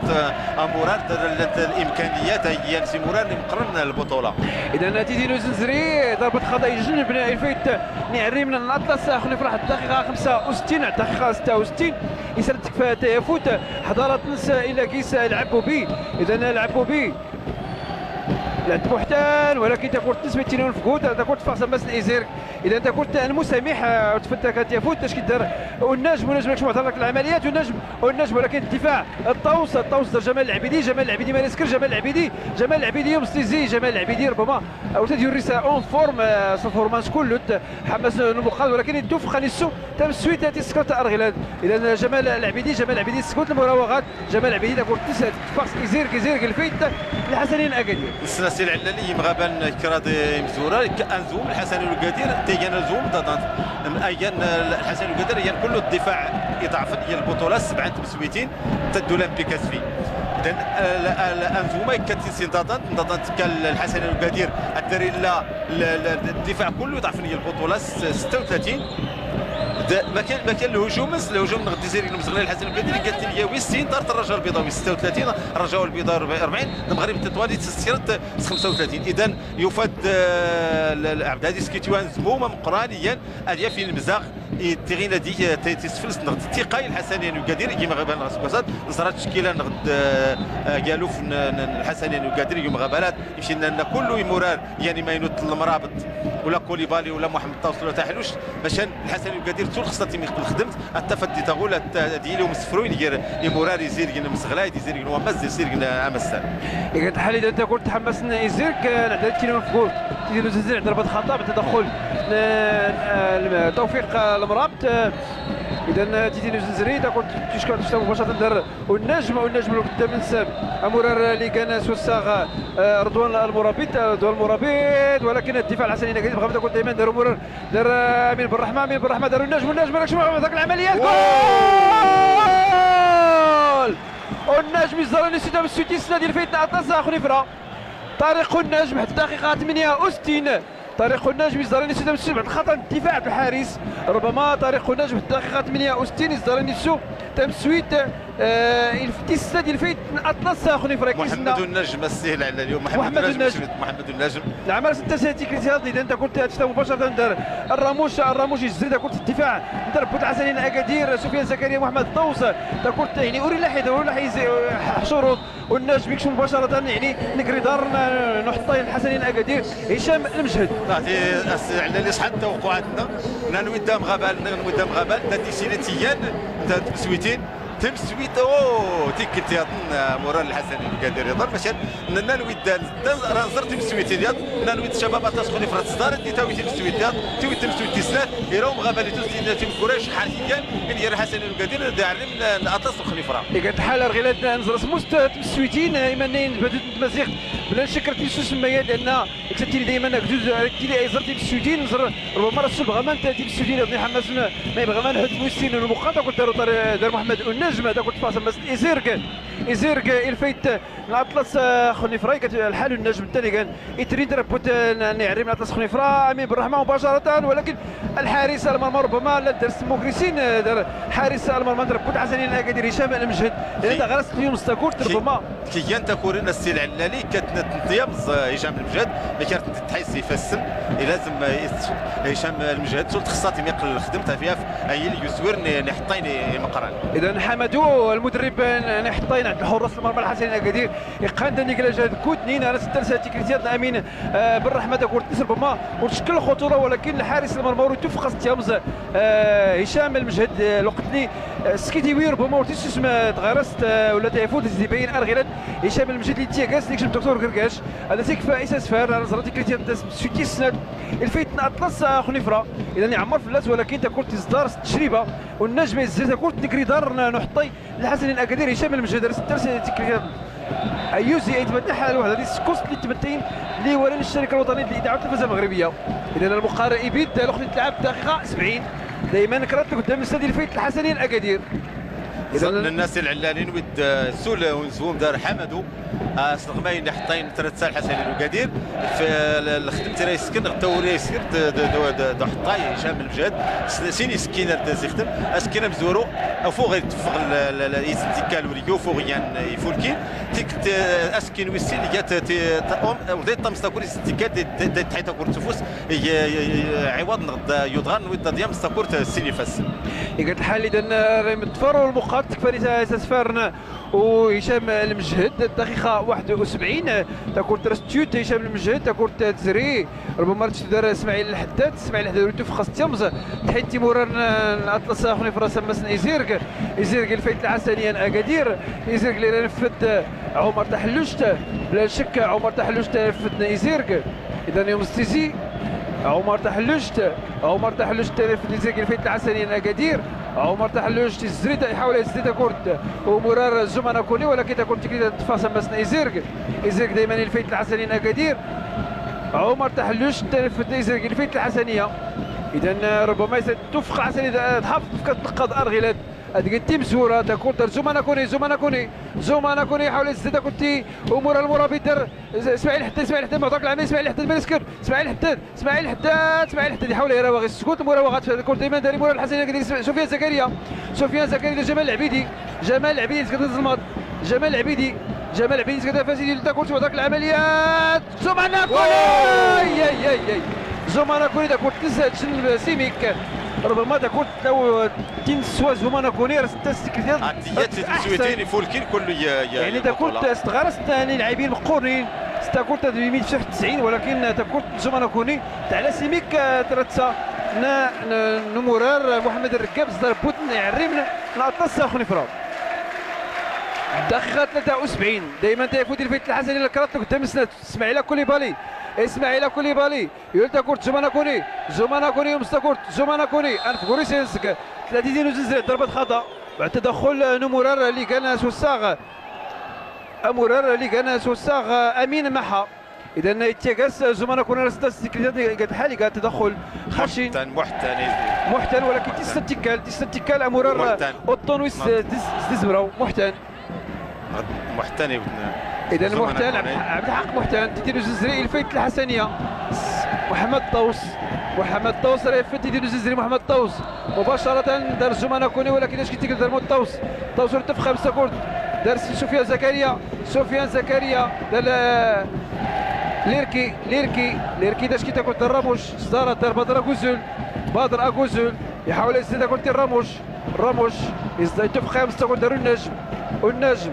ضد، آه، أمورار، ضد الإمكانيات، هي سي مورار اللي مقرن البطولة. إذا تيتينو زنزري، ضربة خطأ يجنب الفايت نعري من الأطلس، خلينا نفرح الدقيقة خمسة وستين، الدقيقة ستة وستين، يسلتك في تيفوت، حضارة نس إلى كيس العبوبي. إذا العبوبي لعب بوحدان، ولكن تاكورت نسبة تينون في كوت، تاكورت فاصل ماس الإزيرك. إذا تاكورت المسامح، آه، تفتك تيفوت، اش كيدار والنجم، والنجم لك شو هضر لك العمليات، والنجم، والنجم، ولكن الدفاع، الطوس، الطوس دار جمال العبيدي، جمال العبيدي ما يسكر، جمال العبيدي، جمال العبيدي يوم ستيزي، جمال العبيدي ربما، أو تدير ريسا أون فورم، آه، سو فورمانس كله، حماس نمقاد، ولكن يدو فقا نسو، تم سويت تسكرت أرغلان. إذا جمال العبيدي، جمال العبيدي سكوت المراوغات، جمال عبيدي تاكورت تسعة، فاس إزيرك، إزيرك الفيت، الحسنين أكادير. نسناسي العلالي يمغابان كراد يمزورا، ك-، أنزوم الحسنين أكادير، تيجان أنزوم، تضان، أم، أيان الحسنين أكادير، أيان كل الدفاع يضعف، هي البطولة، سبعة تمسويتين، تدو لامبيكاسفي. إذن، آه، ال-، ال-، أنزوم كتنسين تضان، تضان تكال الحسنين أكادير، الدري لا، ال-، ال-، الدفاع كله يضعف، هي البطولة، س-، ستة وثلاثين. د-، ما كان، ما كان الهجوم، الهجوم نغدي زيري المزغلال الحسن البدري، قالت لي ويستين، طارت الرجاء البيضاوي ستة وثلاثين، الرجاء البيضاوي أربعين، المغرب التطواني تسيرت خمسة وثلاثين. إذن يفاد، آه، ال-، ال-، عبد العزيز كيتوان زمومة مقرانيا، أليا فين مزاغ، إي تيغينا دي، آه، تي-، تيسفلس نغد تيقاي الحسنية نقدر، يجي مغربان غاس كوسات، نصرات تشكيلة نغد، آه، آه، قالوف ن-، ن-، الحسنية نقدر، يجي مغربانات، يمشي لنا كله يمورار، يعني ما ينوت المرابط، ولا كوليبالي، ولا محمد طاوس، ولا تحلوش، باش الحسن يقدر تول خصنا تيمي يقبل خدمت، التفدي تغول، الت-، ديلي ومسفروين، يجير يمورار، يزير، يجينا مسغلاي، يزير، يجينا ومز، يزير، يجينا أمسان. إذا الحال إذا تاكل تحمسنا يزيرك، آه، نعدل كيلو مفقود. تيدي نزنزري ضربة خطأ بالتدخل ل-، آه، توفيق، آه، المرابط، آه، إذا تيدي نزنزري تاكل تشكر تشتغل مباشرة دار والنجم، والنجم لو قدام نساب. أمورار اللي كان سوساغ، آه، رضوان المرابط، آه، رضوان المرابط، ولكن الدفاع الحسني نقدر بغا تاكل دايما دار أمورار دار، آه، أمين بالرحمة، أمين بالرحمة دار والنجم، والنجم راك شنو ذاك العمليات. جول! والنجم يزرني سيدا بالسويتي السنة ديال فايتنا عطاس أخو نفرة. طريق النجم حتى دقيقة ثمانية وستين. طريق النجم يزدري نسو تمسويت بعد خطأ الدفاع بالحارس. ربما طريق النجم في الدقيقة ثمانية وستين يزدري نسو تمسويت، آه، الف-، تيسا ديال فايت أطلس أخو نفريق محمد النجم السهل على اليوم. محمد محمد النجم. النجم. محمد النجم. نعم، راه ستة ساعات كريتيال، إذا أنت كنت هاتشتا مباشرة دار الراموش، الراموش يزري، أنت كنت الدفاع، أنت ربط الحسنين أكادير، سفيان زكريا، محمد طوس، أنت كنت يعني أوري لاحظ، أوري لاحظ، آه، حشوروط. والناس بيكشو مباشرة، يعني، نقري دار، ن-، نحط الحسنين أكادير. هشام المجهد. نعطي أس-، على اللي صحت توقعاتنا. نانوي دام غابال، نانوي دام غابال، دا دي سيلي تيان، دا تمسويتين. تمسويت، أوه، تيكت يا ظن، مورا الحسنين قادر يضر، مشان نانوي دا، دا راه زرت تمسويتين يا، نانوي شباب أتاس خوني فرات صدار، دي تاوي تمسويت يا، تاوي تمسويت تسلات، يراهم غابالي تسلات، تيم كوراش حرفيا، من يرى الحسنين قادر، دا علم، ن-، أتاس خوني فرات. إيكا تحال رغيلات نزرس مست-، تمسويتين، إيمانين بدوت مزيغ، بلا نشكر تيسو سمية، لأن كتبتي لي دايمًا أكدوز، كتبتي لي أيزر تمسويتين، نزر ربما راه السلب غمان تمسويتين، ربما حماس ما، ما يبغى ما نحد موسين المقاطع، كنت دارو طاري، دار محمد والنجم، هذا كنت فاصل مس إيزيرك، إيزيرك الفيت، الأطلس، آه، خنفرة، كت-، الحال النجم الثاني كان إترين تربوت، آه، ن-، نعري من الأطلس خنفرة، أمين بالرحمة مباشرة، ولكن الحارس المرمى ربما لا درس مكرسين، آه، دار حارس المرمى، ضربة حسنين أكادير هشام المجهد. إذا غرست اليوم ستاكورت ربما. كيان تاكورين السي العلالي كتنتيامز هشام المجهد، ما كانت تحيس يفسن، لازم يس-، هشام المجهد سلت خصاتي ميقل الخدم تافياف، أي اليسوير ني-، نحطين مقران. إذا حمدو المدرب نحطين عند الحراس المرمى الحسنين أكادير، يقان داني كلا جهد كوتنين، أنا ستة لساتي كريتيات أمين آه، بالرحمة تاكورت نسر ربما وتشكل خطورة، ولكن الحارس المرمى وريتو في قصد تيامز، آه، هشام المجهد، آه، الوقت اللي، آه، سكيتي وي ربما ورتيسوس ما تغرست، آه، ولا تيفوت زي باين أرغلت هشام المجهد اللي تياكاس اللي يكشف الدكتور كركاش. هذا تيكفى إساس فار، أنا زرتي كريتيان داس سويتي السنات الفيت أطلس، آه، خنفرة. إذا يعمر في اللاس، ولكن تاكورت إزدار التجربة والنجم يزيد تاكورت نكري دار نحطي الحسنين أكادير هشام المجهد رست درس تكرير. أيوزي أي تمتع حال واحد هذه السكوست اللي تمتين اللي ورا الشركة الوطنية للإذاعة والتلفزة المغربية. إذا المقارنة إبيد الوقت اللي تلعب دقيقة سبعين. دايمًا كرات لك قدام الاستاد الفيت الحسنين أكادير. إذا الناس العلالين ود، آه، سول ونزوم دار حمدو. آه، سلغماين حطين ترتسال حسنين أكادير. في ال-، الخدمة راه يسكن، غدا وراه يسكن، د-، د-، د-، د-، د-، حطاي هشام المجهد. س-، سين يسكن، د-، سيخدم. أسكن مزورو، أفو غير تفغ ال-، ال-، ال-، يستيكال وريو، فو غيان يفولكين. تيك ت-، أسكن ويسيل، يا ت-، ت-، ت-، أم، وذي طمس تاكل يستيكال، دي، دي، دي تحيط تاكل تفوس، ي-، ي-، ي-، عوض نغد يضغن ويضا ديام ستاكل ت-، سين يفس. يقعد الحال إذا، آه، ريم تفر والمقاط تكفى لي سا-، سا سفارنا. وهشام المجهد، الدقيقة واحد وسبعين، تاكورت رستيوت، هشام المجهد، تاكورت تزري، ربما تشتدر إسماعيل الحداد، إسماعيل الحداد يتوفق التيمز، تحيت تيموران الأطلس أخني فراسا مسن إيزيرك، إيزيرك الفايت العسانيا أكادير، إيزيرك اللي نفد عمر تحلوشت، بلا شك عمر تحلوشت نفد إيزيرك. إذا يوم ستيزي، عمر تحلوشت، عمر تحلوشت في ديزيرك الفيت العسانين أكادير، عمر تحلوشت الزريت يحاول يزيد كورت ومرار زومانا كوني، ولكن تكون تكريت تفاصل مسنا إيزيرك، إيزيرك دايمًا الفيت العسانين أكادير، عمر تحلوشت في ديزيرك الفيت العسانية. إذا ربما يتوفق العسانية تحافظ في كتنقض أرغلات. هذيك التيم زورة تكون زومانا كوني، زومانا كوني، زومانا كوني يحاول يزيد كورتي ومرار المرابي دار إسماعيل حداد، إسماعيل حداد معطاك العمل، إسماعيل حداد مالسكر، إسماعيل حداد، إسماعيل حداد، إسماعيل حداد يحاول يرى واغي السكوت، مورا واغا تفعل الكرة دايمًا داري مورا الحسن يقدر يسمع سفيان زكريا، سفيان زكريا لجمال العبيدي، جمال العبيدي يسكت الزلمات، جمال العبيدي، جمال العبيدي يسكت فاسد يلتا كورت وهضاك العمليات، زومانا كوني! أوه! أي، أي، أي، أي. زومانا كوني دا كورت تسعة شن سيميك. ربما دا كورت لو تنسوا زومانا كوني راه ستة سكرتير. عطيات أحسن. سويتيني فولكين كله يا، يا، يعني يا دا كورت بطولة. استغرست ثاني لاعبين مقرنين. ستا كورت هاد يمين في شهر تسعين، ولكن تا كورت زومانا كوني تاع لا سيميك، آه، ترتسا ن-، ن-، نمورار محمد الركاب زدار بوتن يعرمنا نعطس أخو نفرا. دقيقة ثلاثة وسبعين، دايمًا تيفوت الفيت الحسني للكرات قدام السنات. إسماعيل كوليبالي، إسماعيل كوليبالي، يولتا كورت زومانا كوني، زومانا كوني، يومستا كورت زومانا كوني، أنف غوريسينسك، ثلاثين وزنزري، ضربة خطأ، بعد تدخل نمورار اللي كان سوساغ. أمورار اللي كان سوساغ أمين محا. إذا يتيقس زومانا كوني راه ستة سكرتير قد حالي قاعد تدخل. خشين. محتن، محتن. محتن، ولكن محتن. تيستيكال، تيستيكال أمورار محتن. أوتون ويس ديز-، ديزمراو. محتن. محتن يا ابن. إذا زومانا محتن، كوني. عبد، عبد الحق محتن، تيدير زنزري، الفيت الحسنية. محمد طوس. محمد طوس راه يفت يدير زنزري محمد طوس. مباشرة دار زومانا كوني، ولكن اش كيتقل دار مو طوس. طوس رتفخ خمسة كورت. دار سفيان زكريا. سفيان زكريا، لا، لا، ليركي، ليركي، ليركي داش كي تاكل دار راموش، صدارة دار بدر غزول، بدر أغوزول، يحاول يزيد تاكل دير راموش، راموش، يزيد يتفق خامس تاكل دار النجم، والنجم،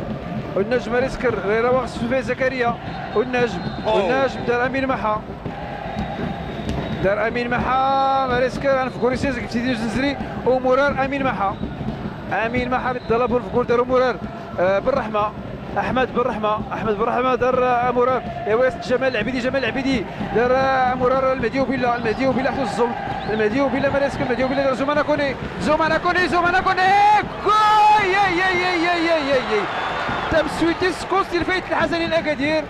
والنجم ريسكر، ريرا واغس في زكريا، والنجم، أوه. والنجم دار أمين محا، دار أمين محا، ريسكر، أنا في كوريسيز، كتير زنزري، ومرار أمين محا، أمين محا بالطلب ونفقور دار مرار. آه، بالرحمة. أحمد بالرحمة، أحمد بالرحمة دار، آه، مرار. إيوا يا ست جمال العبيدي، جمال العبيدي دار، آه، مرار المهدي وبيلا، المهدي وبيلا حتى الزوم. المهدي وبيلا ما راسك، المهدي وبيلا دار زومانا كوني، زومانا كوني، زومانا كوني. كوي! ياي، ياي، ياي. تم سويتي سكوس الفايت الحسني الأكادير.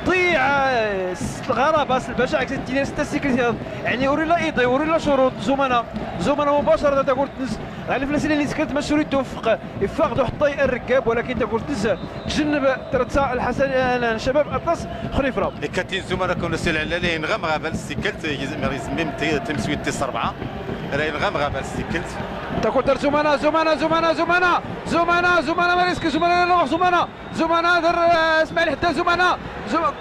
ضيع، آه، الغرابة، البشع، كتير ستة سيكريتير. يعني، وريلا إيدي، وريلا شروط، زومانا. زومانا مباشرة تقول تنس. غالي فلسطين اللي سكرت مشروع توفق. إفاق دو حطي الركاب، ولكن تقول تنس. جنب ترتسا الحسن، آه، شباب أطلس خنيفرة. إكاتين زومانا كونسيل على ليه نغم غابة السيكلت، يزمر يزمم تي-، تمسويت تيس أربعة. راه ينغم غابة السيكلت. تاكو تر زومانا، زومانا، زومانا، زومانا، زومانا، زومانا، ما ريسك، زومانا، لا، زومانا، زومانا، در، آه، اسماعيل حتى زومانا، زوم-،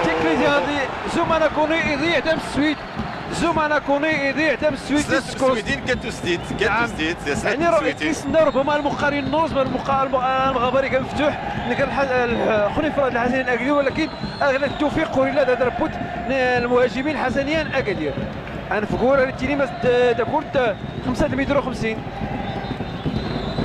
تكليتي هادي، زومانا كوني يضيع تم السويد. زومانا كوني يضيع تم السويد سلات تسكوز. السويدين كاتو ستيت، كاتو نعم. ستيت، يا سلات يعني راه السويدين. كيسنى ربما المقارن نوز، المقا-، الم-، المغابري كان مفتوح، نقل الح-، الح-، خنيفرة الحسنيين أكادير، ولكن أغلب التوفيق قريلا دا دربوت ن-، المهاجمين حسنيا أكادير. أنفقور التيني مس-، د-، داكورت خمسة متر وخمسين.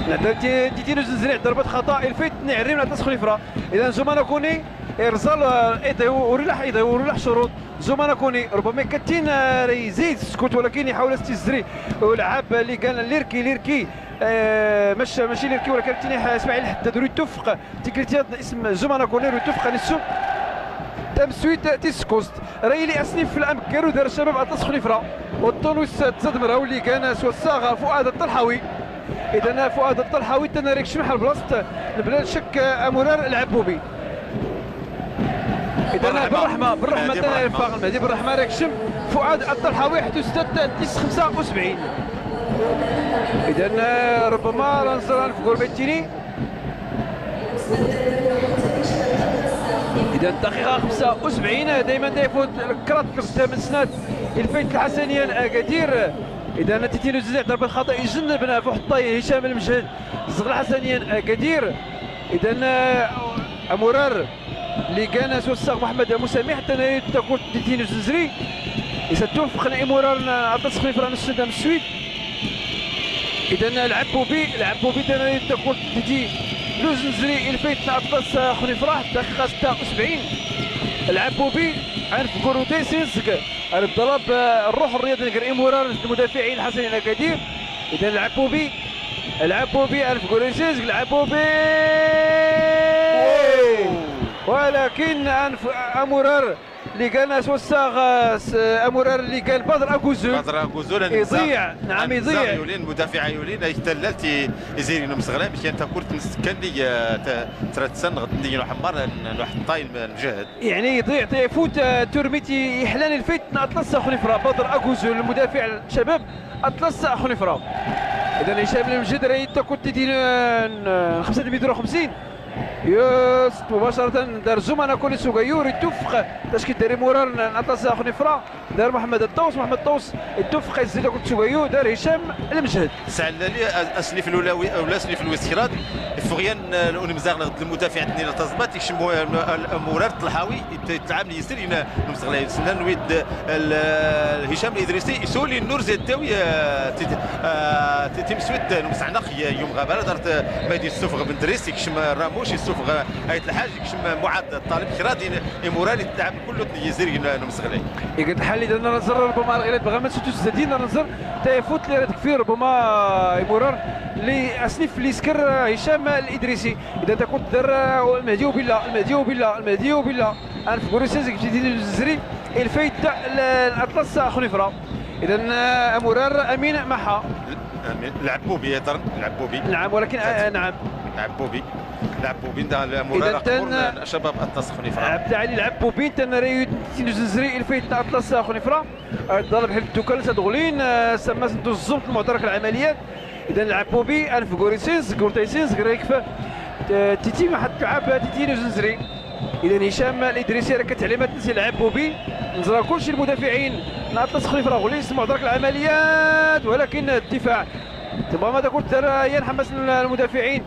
نعدل تي-، تيتينو زنزريع ضربة خطأ، الفيت نعريم نعطس خنيفرة. إذا زومانا كوني إرزال، آه، إيدي وريلاح، إيدي وريلاح شروط. زومانا كوني ربما كتين، آه، يزيد سكوت، ولكن يحاول استزري ولعب لي كان ليركي، ليركي، آه، مش، ماشي ليركي، ولكن تيني ح-، اسماعيل حداد ريتوفق تيكريتيات اسم زومانا كوني ريتوفق نسو. تم سويت تيسكوست. ريلي أسنيف في الأمكر ودار الشباب أطلس خنيفرة. والطونوس تزدمرة واللي كان سوساغ فؤاد الطلحاوي. إذا فؤاد الطلحاوي تناريك شمح البلاصت. بلا شك أمورار العبوبي. إذا بالرحمة، بالرحمة، بالرحمة مهدي تناريك بالرحمة. فاغ المهدي بالرحمة راك شم. فؤاد الطلحاوي حتى ستة تيس خمسة وسبعين. إذا ربما رانزر أنفقور بيتيني. إذا الدقيقة خمسة وسبعين، دايمًا دا يفوت الكرات في الثامن سنات الفايت الحسنيا أكادير. إذا تيتينو زيزع ضربة خطأ يجنب نافو حطاي هشام المجهد. الزغل حسنيا أكادير. إذا، آه، أمورار اللي كان سوساغ محمد مسامي حتى أنا تاكل تيتينو زنزري. إذا توفق الإمورار أطلس خفيف راه نسو دام السويد. إذا لعب بوبي، لعب بوبي، تانا تاكل تيتي لو زنزري الفايت أطلس خنيفرة، دقيقة ستة وسبعين. لعب بوبي، عارف كوروتي سينسك، عارف ضرب، آه، الروح الرياضي نقر إمورار المدافعين الحسنين أكادير. إذا لعب بوبي، لعب بوبي، عارف كوروتي سينسك، لعب بوبي. ولكن أنف-، أمورار اللي قال ناس وساغ، آه، س-، أمورار اللي قال بدر أكوزول. بدر أكوزول، أنا يضيع، نعم، أنا يضيع. يولين، مدافع يولين، أي تلال تي-، يزيري نمس غلام، كان تاكورت نس-، كان لي، آه، ت-، ترتسن غد نيجي نروح مار، ن-، نروح الطايل م-، نجهد. يعني يضيع، تيفوت، آه، تورميتي يحلان الفيت، نطلس أخو نفرا، بدر أكوزول، المدافع الشباب، أطلس أخو نفرا. إذا هشام المجد راه يتاكورت تيدي، آه، ن-، خمسة متر وخمسين. يوست مباشرة دار زومانا كوني سوغايو، ريتوفق تشكيل داري مورار ن-، نطلس أخو نفرا. دار محمد الطوس، محمد الطوس يتوفق يزيد كنت سوغايو، دار هشام المجهد. سعلالي أ-، أسنيف الأولوي-، أولا أسنيف الويسكراد. فغيان، آه، الأونمزاغ لغد المدافع عندنا إلى تزمات، يكشم هو الم-، ال-، المورار الطلحاوي، يت-، يتلعب لي يسير، ينا نمسغ لي يسنان ويد، ال-، ال-، هشام الإدريسي، يسولي النور زي الداوي، آه، تي-، آه، تي-، تيم سويد، آه، نمسعنق ي-، يوم غابة، دارت، آه، ما يدير السفغ بن دريس، يكشم، آه، راموش، يسفغ، آه، آيت الحاج، يكشم، آه، معاد الطالب، خرادي، إمورار يتلعب كله يزير، ينا نمسغ لي. يقد حالي دنا نزر ربما الغيلات بغا ما تشتو تزدين نزر، تا يفوت لي راه تكفي ربما إمورار، لي أسنيف لي سكر، آه، هشام الإدريسي. إذا تكون تدر، آه، المهدي وبالله، المهدي وبالله، المهدي وبالله. أنا في بوريسيز كتيدي الزري، الفايت تاع ال-، الأطلس أخو نفرا. إذا، آه، أمورار أمين محا. أمين. لعبوا بي يا درن، لعبوا بي. نعم، ولكن، آه، نعم. لعبوا بي. لعبوا بي، ندا أمورار إذا تن-، أخبرنا شباب أطلس أخو نفرا. عبد العالي لعبوا بي، تن ريو تينو زنزري، الفايت تاع أطلس أخو نفرا. آه، ضرب حلف الدكان، سادغولين، آه، سماس ندوز الزوم في المعترك العمليات. إذا لعبوا بي، ألف غوريسينز، غورتايسينز، غريكف. آه، تيتي ما حد لعب، تيتي نزنزري. إذا هشام الإدريسي راه كتعليمات نسي لعبوا بي. نزرا كلشي المدافعين. ناطس خليف راه غولي، يسمعوا درك العمليات، ولكن الدفاع. تما ما تاكل ترى يا نحمس المدافعين.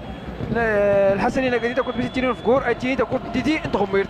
آه، الحسنين قاعدين تاكل بيتي تيني في كور، أي تيني تاكل تيتي انت غميرت.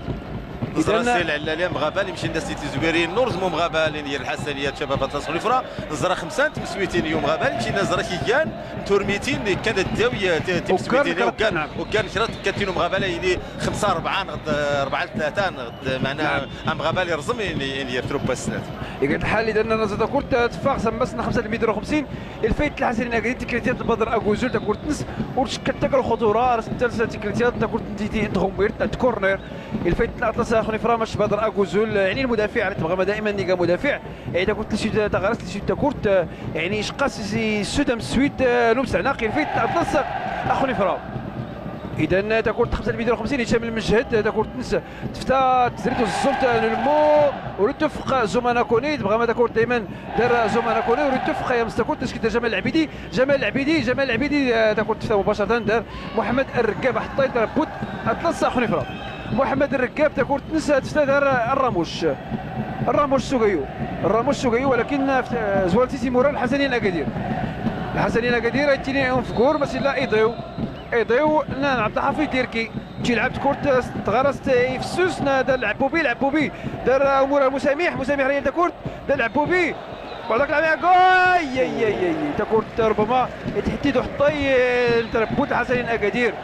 نزرا إذن سيل علالي مغابالي، مشي الناس تيتي زويرين، نورز مو مغابالي، نير الحسنية، شباب أطلس خليف راه. نزرا خمسة، تمسويتين يوم غابة، نمشي نزرا كيان، تورميتين، كان الداوية، ت-، تمسويتين، وكان، وكان، نعم. وكان شرات كاتينو مغابة، لا، يلي خمسة أربعة، نغد أربعة ثلاثة، نغد معنا نعم. أم غابة لي رزم، يلي، يلي يرترو باسنات. إيقاد الحال إذا نزرا كورت تفاق سمسنا خمسة متر وخمسين، الفايت الحسن إنك دي تكريتيات بدر أقوزول تاكورت نس، ورش كتاك الخطورة، رسم تلسة تكريتيات تاكورت نتيتي انتهم ويرت، تكورنر، الفايت الأطلس خنيفرة ماش بادر أكوزول، يعني المدافع، يعني تبغى ما دائمًا نيجا مدافع. يعني تاكورت تسيد تغرس تسيد تاكورت، يعني إشقاس يسود أم سويت، آه، نمس عناق يلفيت أطلس. أخنيفرة. إذن تاكورت خمسة الميتين وخمسين، هشام المجهد، تاكورت تنس، تفتا، تزريت والزلط، نلمو، ورتفق زومانا كوني، تبغى ما تاكورت دايمًا دار زومانا كوني، ورتفق يا مستاكورت، تشكيل جمال العبيدي، جمال العبيدي، جمال العبيدي، آه، تاكورت تفتا مباشرة، دار محمد الرقاب حطيت ربوت، أطلس أخنيفرة. محمد الرقاب تاكورت نسا تستدار الراموش. الراموش سوغيو. الراموش سوغيو، ولكن فت-، زوالتي تيمورا الحسنية أكادير. الحسنية أكادير، ايتيني انفقور، بس إلا ايضيو. ايضيو، نا، عبد الحفيظ ديركي. تيلعب كورت تغرست يفسوس، نا، دار العبوبي، العبوبي. دار أمور مساميح، مساميح ريال تاكورت، دار العبوبي. وهذاك لعب يا جول! يا، يا، يا، يا. تاكورت ربما يتحتي دو حطي، تربوت الحسنين أكادير.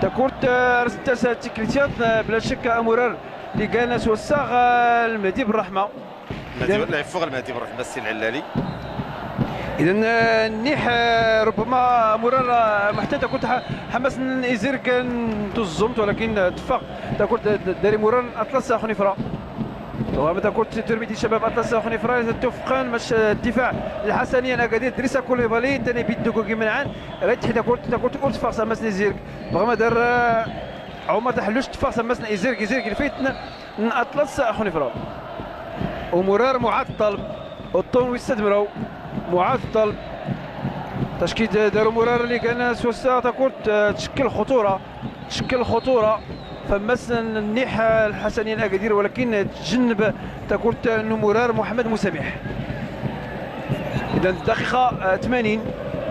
تاكورت، آه، رست تاس تيكليتيات، آه، بلا شك أمورار لي كان سوساغ، آه، المهدي بالرحمة. المهدي إذن لا يفوق المهدي بالرحمة السي العلالي. إذن، آه، نيح، آه، ربما أمورار، آه، محتاج تاكورت ح-، حماس إزير كان تزمت، ولكن، آه، تفاق تاكورت د-، داري مورار أطلس أخنيفرة. ربما تاكورت ترميدي شباب أطلس أخنيفرة، توفقا مش الدفاع الحسنية أكادير، دريسا كوليبالي، تاني بيدو كوكي منعان، ريت حدا كورت، تاكورت أورت فاس أماس نزيرك. بغما دار، آه، عمر تحلوش تفاس أماس نزيرك، زيرك الفيتن، ن أطلس أخنيفرة. ومرار معطل، الطون ويستدمرو، معطل. تشكيل دارو مرار اللي كان سوسا تاكورت، آه، تشكل خطورة. تشكل خطورة فمسن النيح الحسنية أكادير، ولكن تجنب تاكورت نمرار محمد مسامح. إذن الدقيقة، آه، ثمانين،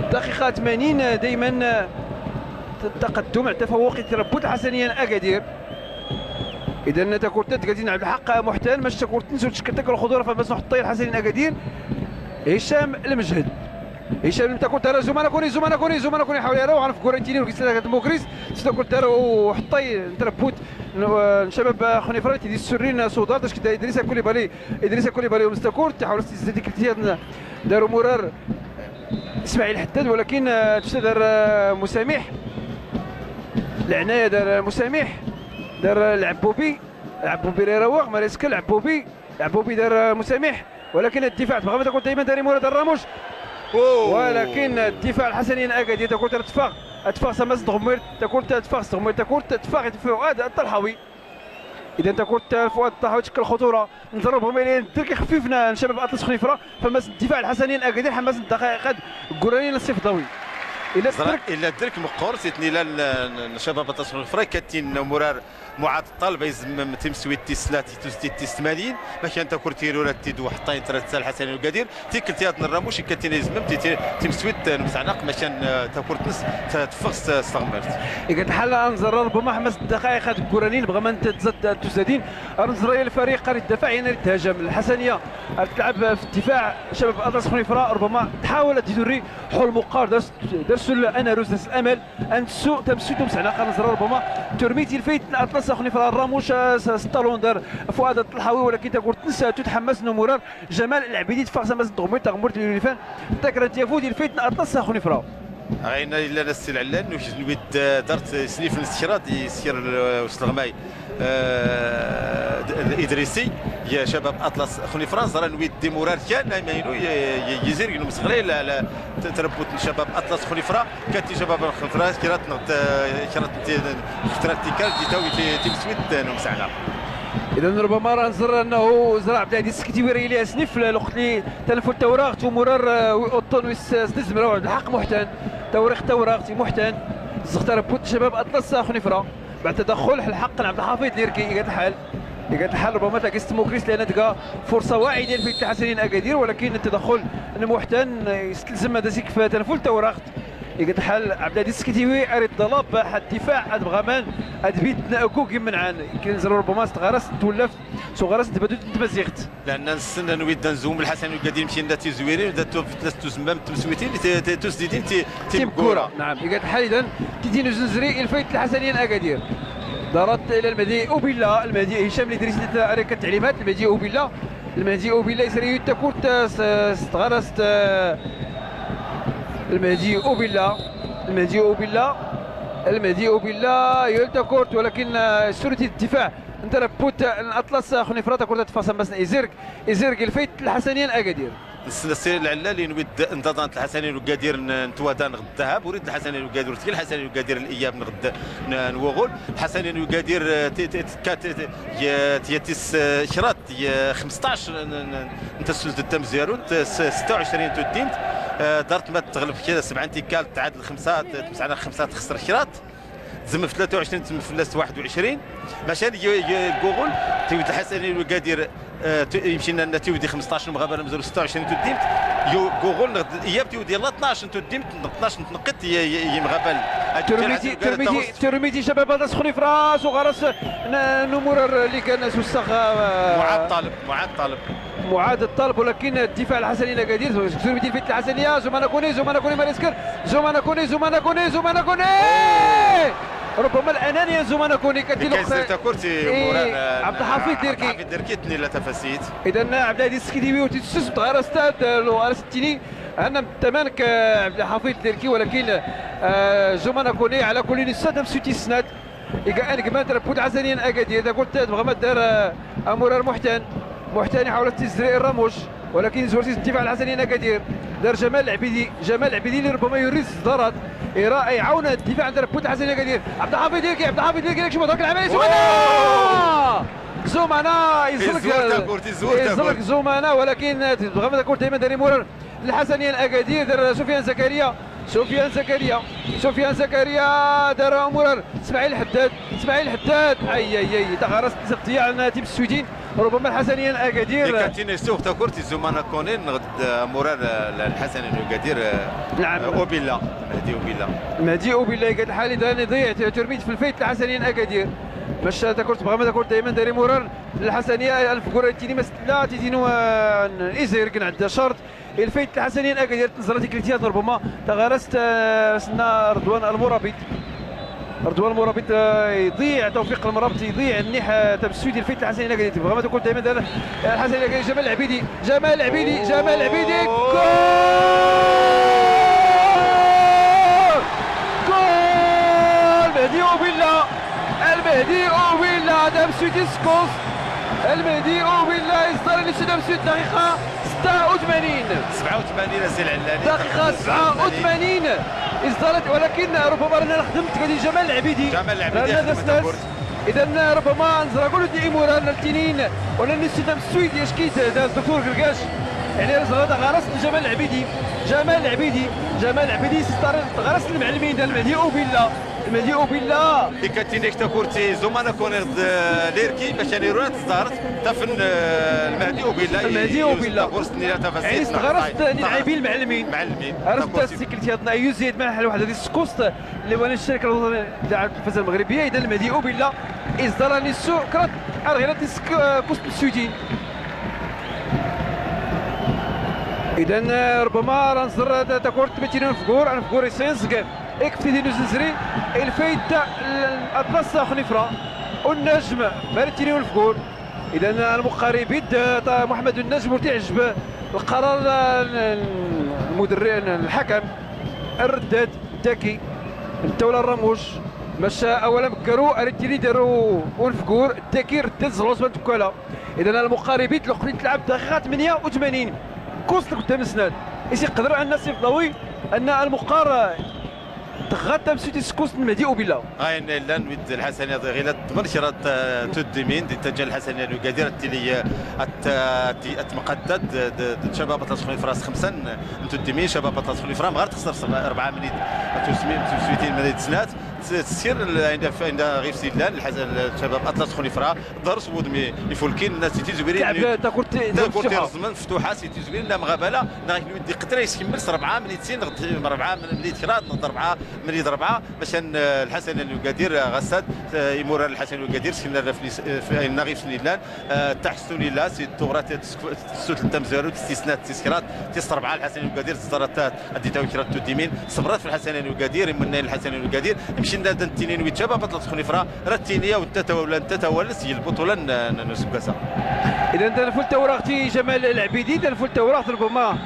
الدقيقة ثمانين، آه، دايمًا، آه، التقدم على التفوق يتربط الحسنية أكادير. إذن تاكورت تقاتين على الحق محتان، مش تاكورت تنسو تشكل تاكل الخضرة فمسن حطي الحسنية أكادير. هشام المجهد. هشام تاكورت على زومانا كوني، زومانا كوني، زومانا كوني، حاول يراو، عرف كورة تيني وكيس لها ديموكريس، تاكورت دار وحطي، نتربوت، ن-، شباب خنيفرة، تيدي السرين، سودار، تاش كدا إدريس كوليبالي، إدريس كوليبالي ومستاكورت، تحاول تزيد كرتيات، داروا مرار إسماعيل حداد، ولكن، آه، تفسد دار، آه، مسامح، العناية دار مسامح، دار العبوبي، العبوبي راه يراوغ، ماريسكا العبوبي، العبوبي دار، آه، مسامح، ولكن الدفاع تبغى ما تاكل دايمًا داري مورا دار راموش. ولكن الدفاع الحسني أكادير تاكل تفاق، تفاق سماس دغمير، تاكل تفاق دغمير، تاكل تفاق فؤاد الطلحاوي. إذا تاكل فؤاد الطلحاوي تشكل خطورة. نضربهم إلى الدرك خفيفنا شباب أطلس خنيفرة، فماس الدفاع الحسني أكادير حماس الدقائق قد قراني نصف ضوي. إلى زرا-، الدرك إلى الدرك مقور سيتني لا ال-، ال-، شباب أطلس خنيفرة كاتين مرار معاد الطالب يزمم تيم سويت تيسلا تيتوز تيتيس ثمانين، ما كان تاكل تيرو لا تيدو حطين ترى تسال حسني أكادير. تيكلتي هاد الراموش كاتينا يزمم تي-، تي-، تيم سويت، آه، نمسعنق ماشان، آه، تاكورت نس ت-، تفغس تستغمرت. إيكا تحل أنزر ربما حماس الدقائق هاد الكورانين بغا ما نتزد تزادين. أنزر الفريق قريب الدفاع، يعني الهجم الحسنية تلعب في الدفاع. شباب أطلس خنيفرة ربما تحاول تدوري حول مقار درس، درس الأناروس، درس الأمل. أنسو تمسوتو مسعنا قنزر ربما ترميتي الفيت أطلس خنيفرة راموش، آه، س-، سطالون دار فؤاد الطلحاوي، ولكن تاكورت نساتو تحمس نمورار جمال العبيدي تفاق زعما الدغمي تغمرت للفان. تاكرا تيافو ديال الفيت أطلس خنيفرة. عينا إلا نسي العلان، نوش نويد، آه، دارت سنيف نسكرات، يسكر، آه، وسط الغماي. آه، د-، الإدريسي، يا شباب أطلس خنيفرة، زرا نويد ديمورار كان، ما ينو ي-، ي-، يزير، ينو مسخري، لا، لا، ت-، تربوت شباب أطلس خنيفرة، كاتي شباب خنيفرة، كرات نغت-، كرات ت-، خترات تيكال، دي تاوي تي-، تيم سويت، نو مسعنا. إذن ربما راه نزر أنه زرا عبد العزيز سكتي ويري ليه سنيف، الوقت اللي تنفل توراغ، تو مرار، آه، وي-، أوطون ويس-، ستزمرا، الحق محتان، توريخ توراغ، تي محتان، زغتار بوت شباب أطلس خنيفرة. بعد تدخل الحق عبد الحفيظ ليركي، يقعد الحال، يقعد الحال، ربما تلاقي ستموكريس لأن تلقى فرصة واعدة في التحسنين أكادير، ولكن التدخل المحتن يستلزم هذا سيك في تنفل توراغ. يقعد الحال عبد العزيز سكتيوي، أريد ضلاب، حد دفاع، حد بغمان، حد بيت نأكو كي منعان. كي نزل ربما استغرس، تولفت، سو غرس، تبدو، تمزيغت. لأن نستنى نويد نزوم الحسن القديم شي نتي زويرين، دا تو-، تو-، تو زمام تمسويتين، تي-، تي-، تو سديدين، تي-، تيم تيم كورة. كورة. نعم، إيقاد حال إذن، تيدين زنزري، الفايت الحسنية الأكادير. دارت إلى المهدي أوبيلا، المهدي هشام الإدريسي، تا-، أريكا التعليمات، المهدي أوبيلا. المهدي أوبيلا يسري يتاكورت، س-، ستغرست، آه، المهدي أوبيلا، المهدي أوبيلا، المهدي أوبيلا يلتاكورت، ولكن، آه، سورتي الدفاع. Tarapput n Aṭlas Xnifra, takurt ad-tfasam basn izirg, izirg ilfayt lḥasaniyya n Agadir. Nsn a sir lɛllal, inwi d nḍaḍan lḥasaniyya n Ugadir n, n twadan ɣ ddahab, urid lḥasaniyya n Ugadir, ur tgi lḥasaniyya n Ugadir n iyab n ɣ dd-, n, n wuɣul. Lḥasaniyya n Ugadir, eh, t-, t-, tka-, t-, t-, y-, tya tis, eh, kraḍ, tya xmesṭac n, n, n, n tasult tamzwarut, eh, s-, setta u ɛecrin tuddimt, eh, ḍart ma tɣleb kra sebɛa n tikkal, tɛadl xemsa, t-, tmesɛna xemsa, txsr kraḍ. Tzemmef tlata u ɛecrin, tzemmef fell-as waḥed u ɛecrin. Macan y-, y-, n wuɣul, tiwdi lḥasaniyya n Ugadir, eh, t-, imcinna tiwdi xmesṭac n umɣabal amzwaru, setta u ɛecrin tuddimt. Y-, n wuɣul n ɣ dd-, iyab tiwdi lla tnac n tuddimt, tnac n tneqqit y-, y-, n umɣabal. Turmidi, turmidi, turmidi cabab Aṭlas Xnifra s uɣaras n, n umurar lli kan s ussaɣ, eh, Muɛad Ṭaleb, Muɛad Ṭaleb. Muɛad Ṭaleb, walakin ddifaɛ lḥasaniyya n Agadir, turmidi ilfayt lḥasaniyya, Zumana Kone, Zumana Kone ma iskr, Zumana Kone, Zumana Kone, Zumana Kone! Rubbama l-ananiyya n Zumana Kone, kat-, illi kan izr takurt i, eh, umurar, eh, Ɛebd Lḥafiḍ Lirki. Ɛebd Lḥafiḍ Lirki, tnila tafasit. Idan, eh, Ɛebd Lɛaziz Skidi wi ur t-issusm, ɣaras-t, eh, ɣaras-t tini, anna tamanek, eh, Ɛebd Lḥafiḍ Lirki, walakin, eh, Zumana Kone, ɛla kulli, nissa tamsuyt issnat. Iga anegma n tarapput lḥasaniyya n Agadir, takurt tebɣa ma d-dar, eh, amurar Muḥtan. Muḥtan iḥawel ad t-izri i Ramuc, walakin izwar-t ddifaɛ lḥasaniyya n Agadir. Dar Jamal Lɛbidi, Jamal Lɛbidi lli rubbama yurri s ẓḍarat, ira iɛawn ddifaɛ n tarapput lḥasaniyya n Agadir. Ɛebd Lḥafiḍ Lirki, Ɛebd Lḥafiḍ Lirki, ikcem ḍark lɛamali, Zumana! Zumana! Iẓlk, iẓlk Zumana, walakin, eh, tebɣa ma takurt dayman dar imurar. Lḥasaniyya n Agadir, dar Sufyan Zakariya. Sufyan Zakariya. Sufyan Zakariya, dar umurar Smaɛil Ḥeddad. Smaɛil Ḥeddad. Ay, ay, ay. Taɣarast tḍeyyeɛ n timseswidin. Rubbama lḥasaniyya n Agadir. Ikkatin isuɣ takurt i Zumana Kone n ɣ dd-, eh, amurar, eh, lḥasaniyya n Ugadir, eh, Naɛam. Eh, Ubilla. Mehdi Ubilla. Mehdi Ubilla, iga lḥal iḍan iḍeyyeɛ turmid f lfayt lḥasaniyya n Agadir. Bac takurt tebɣa ma takurt dayman dar imurar lḥasaniyya, anfgur ad tini ma s tella tidi n, eh, n izirg n ɛedda cert. Ilfayt lḥasaniyya n Agadir, tnẓra tiklit-iha rubbama taɣarast, eh, s-nna Ridwan Lmurabit. Ridwan Lmurabit, eh, iḍeyyeɛ Tawfiq Lmurabit, iḍeyyeɛ nniḥ, eh, tamseswit ilfayt lḥasaniyya n Agadir. Tebɣa ma takurt dayman dar, eh, lḥasaniyya n Agadir, Jamal Lɛbidi, Jamal Lɛbidi, Jamal Lɛbidi, gol! Gol! Mehdi Ubilla! Lmehdi Ubilla, tamsuyt s-, s-, Lmehdi Ubilla, iẓḍar-nni s-, tamsuyt, dqiqa sebɛa u tmanin. Sebɛa u tmanin a si lɛellani. Dqiqa sebɛa u tmanin. Iẓḍar-t, walakin rubbama rnna lxdmt, gadi Jamal Lɛbidi. Jamal Lɛbidi rnna ixdem s-, takurt. Idan rubbama nẓra kul d-, imurar n ttinin, wala nissi tamsuyt, acki d-, d-, Duktur Grgac. Yeɛni nẓra taɣarast n Jamal Lɛbidi. Jamal Lɛbidi. Jamal Lɛbidi, s-, taɣarast n lmɛellmin, d-, Lmehdi Ubilla. Lmehdi Ubilla. Ikkatin-ik takurt i Zumana Kone n ɣ dd-, Lirki, bac ad nirun ad tẓḍart, taf n, eh, Lmehdi Ubilla. Lmehdi Ubilla. Takurt-nni la tafasit. Yeɛni s-, taɣarast n lɛibi lmɛellmin. Mɛellmin. Ar s-, takurt-nni tiklit-iḍn, ayyuz Zayd Malḥ, lwaḥda di skuẓt, lli wa n ccarika lwaṭaniya n lfazza lmaɣribiya, idan Lmehdi Ubilla, iẓḍar-nni s-, kraḍ, ar ɣilat s-, eh, kuẓt n sudin. Idan, eh, rubbama ra nẓer, eh, ta-, takurt ma tini n Unfgur, Unfgur isinẓg. Ikf tidi n uzenzri, ilfayt Aṭlas Xnifra, Unnajm, ma ri tini Unfgur. Idan, lmuqqar ibid, eh, ta-, Muḥemmed Unnajm ur t-iɛjjeb lqarar, eh, n, n, lmuderri-, n, lḥakam, Rreddad, Ddaki, n ttawla n Ramuc, maca awal ameggaru, a ri tini dar Unfgur, Ddaki, Rreddad, ẓlus ma n tkwala. Idan, lmuqqar ibid, lweqt i tlɛab dqiqa tmenya u tmanin. Kuẓt lqeddam n snat. Is iqder anna s-ifḍawi, anna lmuqqar, eh, Tɣaḍ tamsuyt s-, s kuẓt n Mehdi Ubilla. Ayen illan wid lḥasaniyya ɣilat ḍman kraḍ, eh, tuddimin, di ttajja lḥasaniyya n Ugadir, ad tili, eh, ad t-, ad t-, ad tmqaddad d, d, d Cabab Aṭlas Xnifra s-, xemsa n tuddimin, Cabab Aṭlas Xnifra, mɣar txesr s-, rbɛa mnit, ad tusmi-, tusmitin mnit snat, s-, sir l-, inda f-, inda ɣif-s illan, lḥas-, l-, Cabab Aṭlas Xnifra, ḍars wudmi ifulkin, nnas i tizwirin, takurt, takurt irẓmen, meftuḥa, s-, tizwirin, la mɣabala, neɣ ikn wid iqtra iskemmel s-, rbɛa mnit sin, neɣ d-, rbɛa mnit kraḍ, neɣ d-rbɛa, Mnit ṛebɛa, macan, eh, lḥasaniyya n Ugadir, eh, ɣassad, eh, imurar n lḥasaniyya n Ugadir, skinna rafni s-, eh, f-, inna ɣif-sen illan, eh, taḥsuni illa, si tuɣra t-, s-, s-, sut n tamzwarut, tis snat, tis kraḍ, tis ṛebɛa, lḥasaniyya n Ugadir, tẓarat, eh, ad-d-itawi kraḍ n tuddimin, ṣebrat f lḥasaniyya n Ugadir, imunnayen n lḥasaniyya n Ugadir, imcinna ad-ttinin wid Cabab Aṭlas Xnifra, rad ttinin, aw, tatawala, tatawala, si lbuṭula n, n, n useggas-a. Idan, tanfult tawraɣt i Jamal Lɛbidi, tanfult tawraɣt, ṛubama,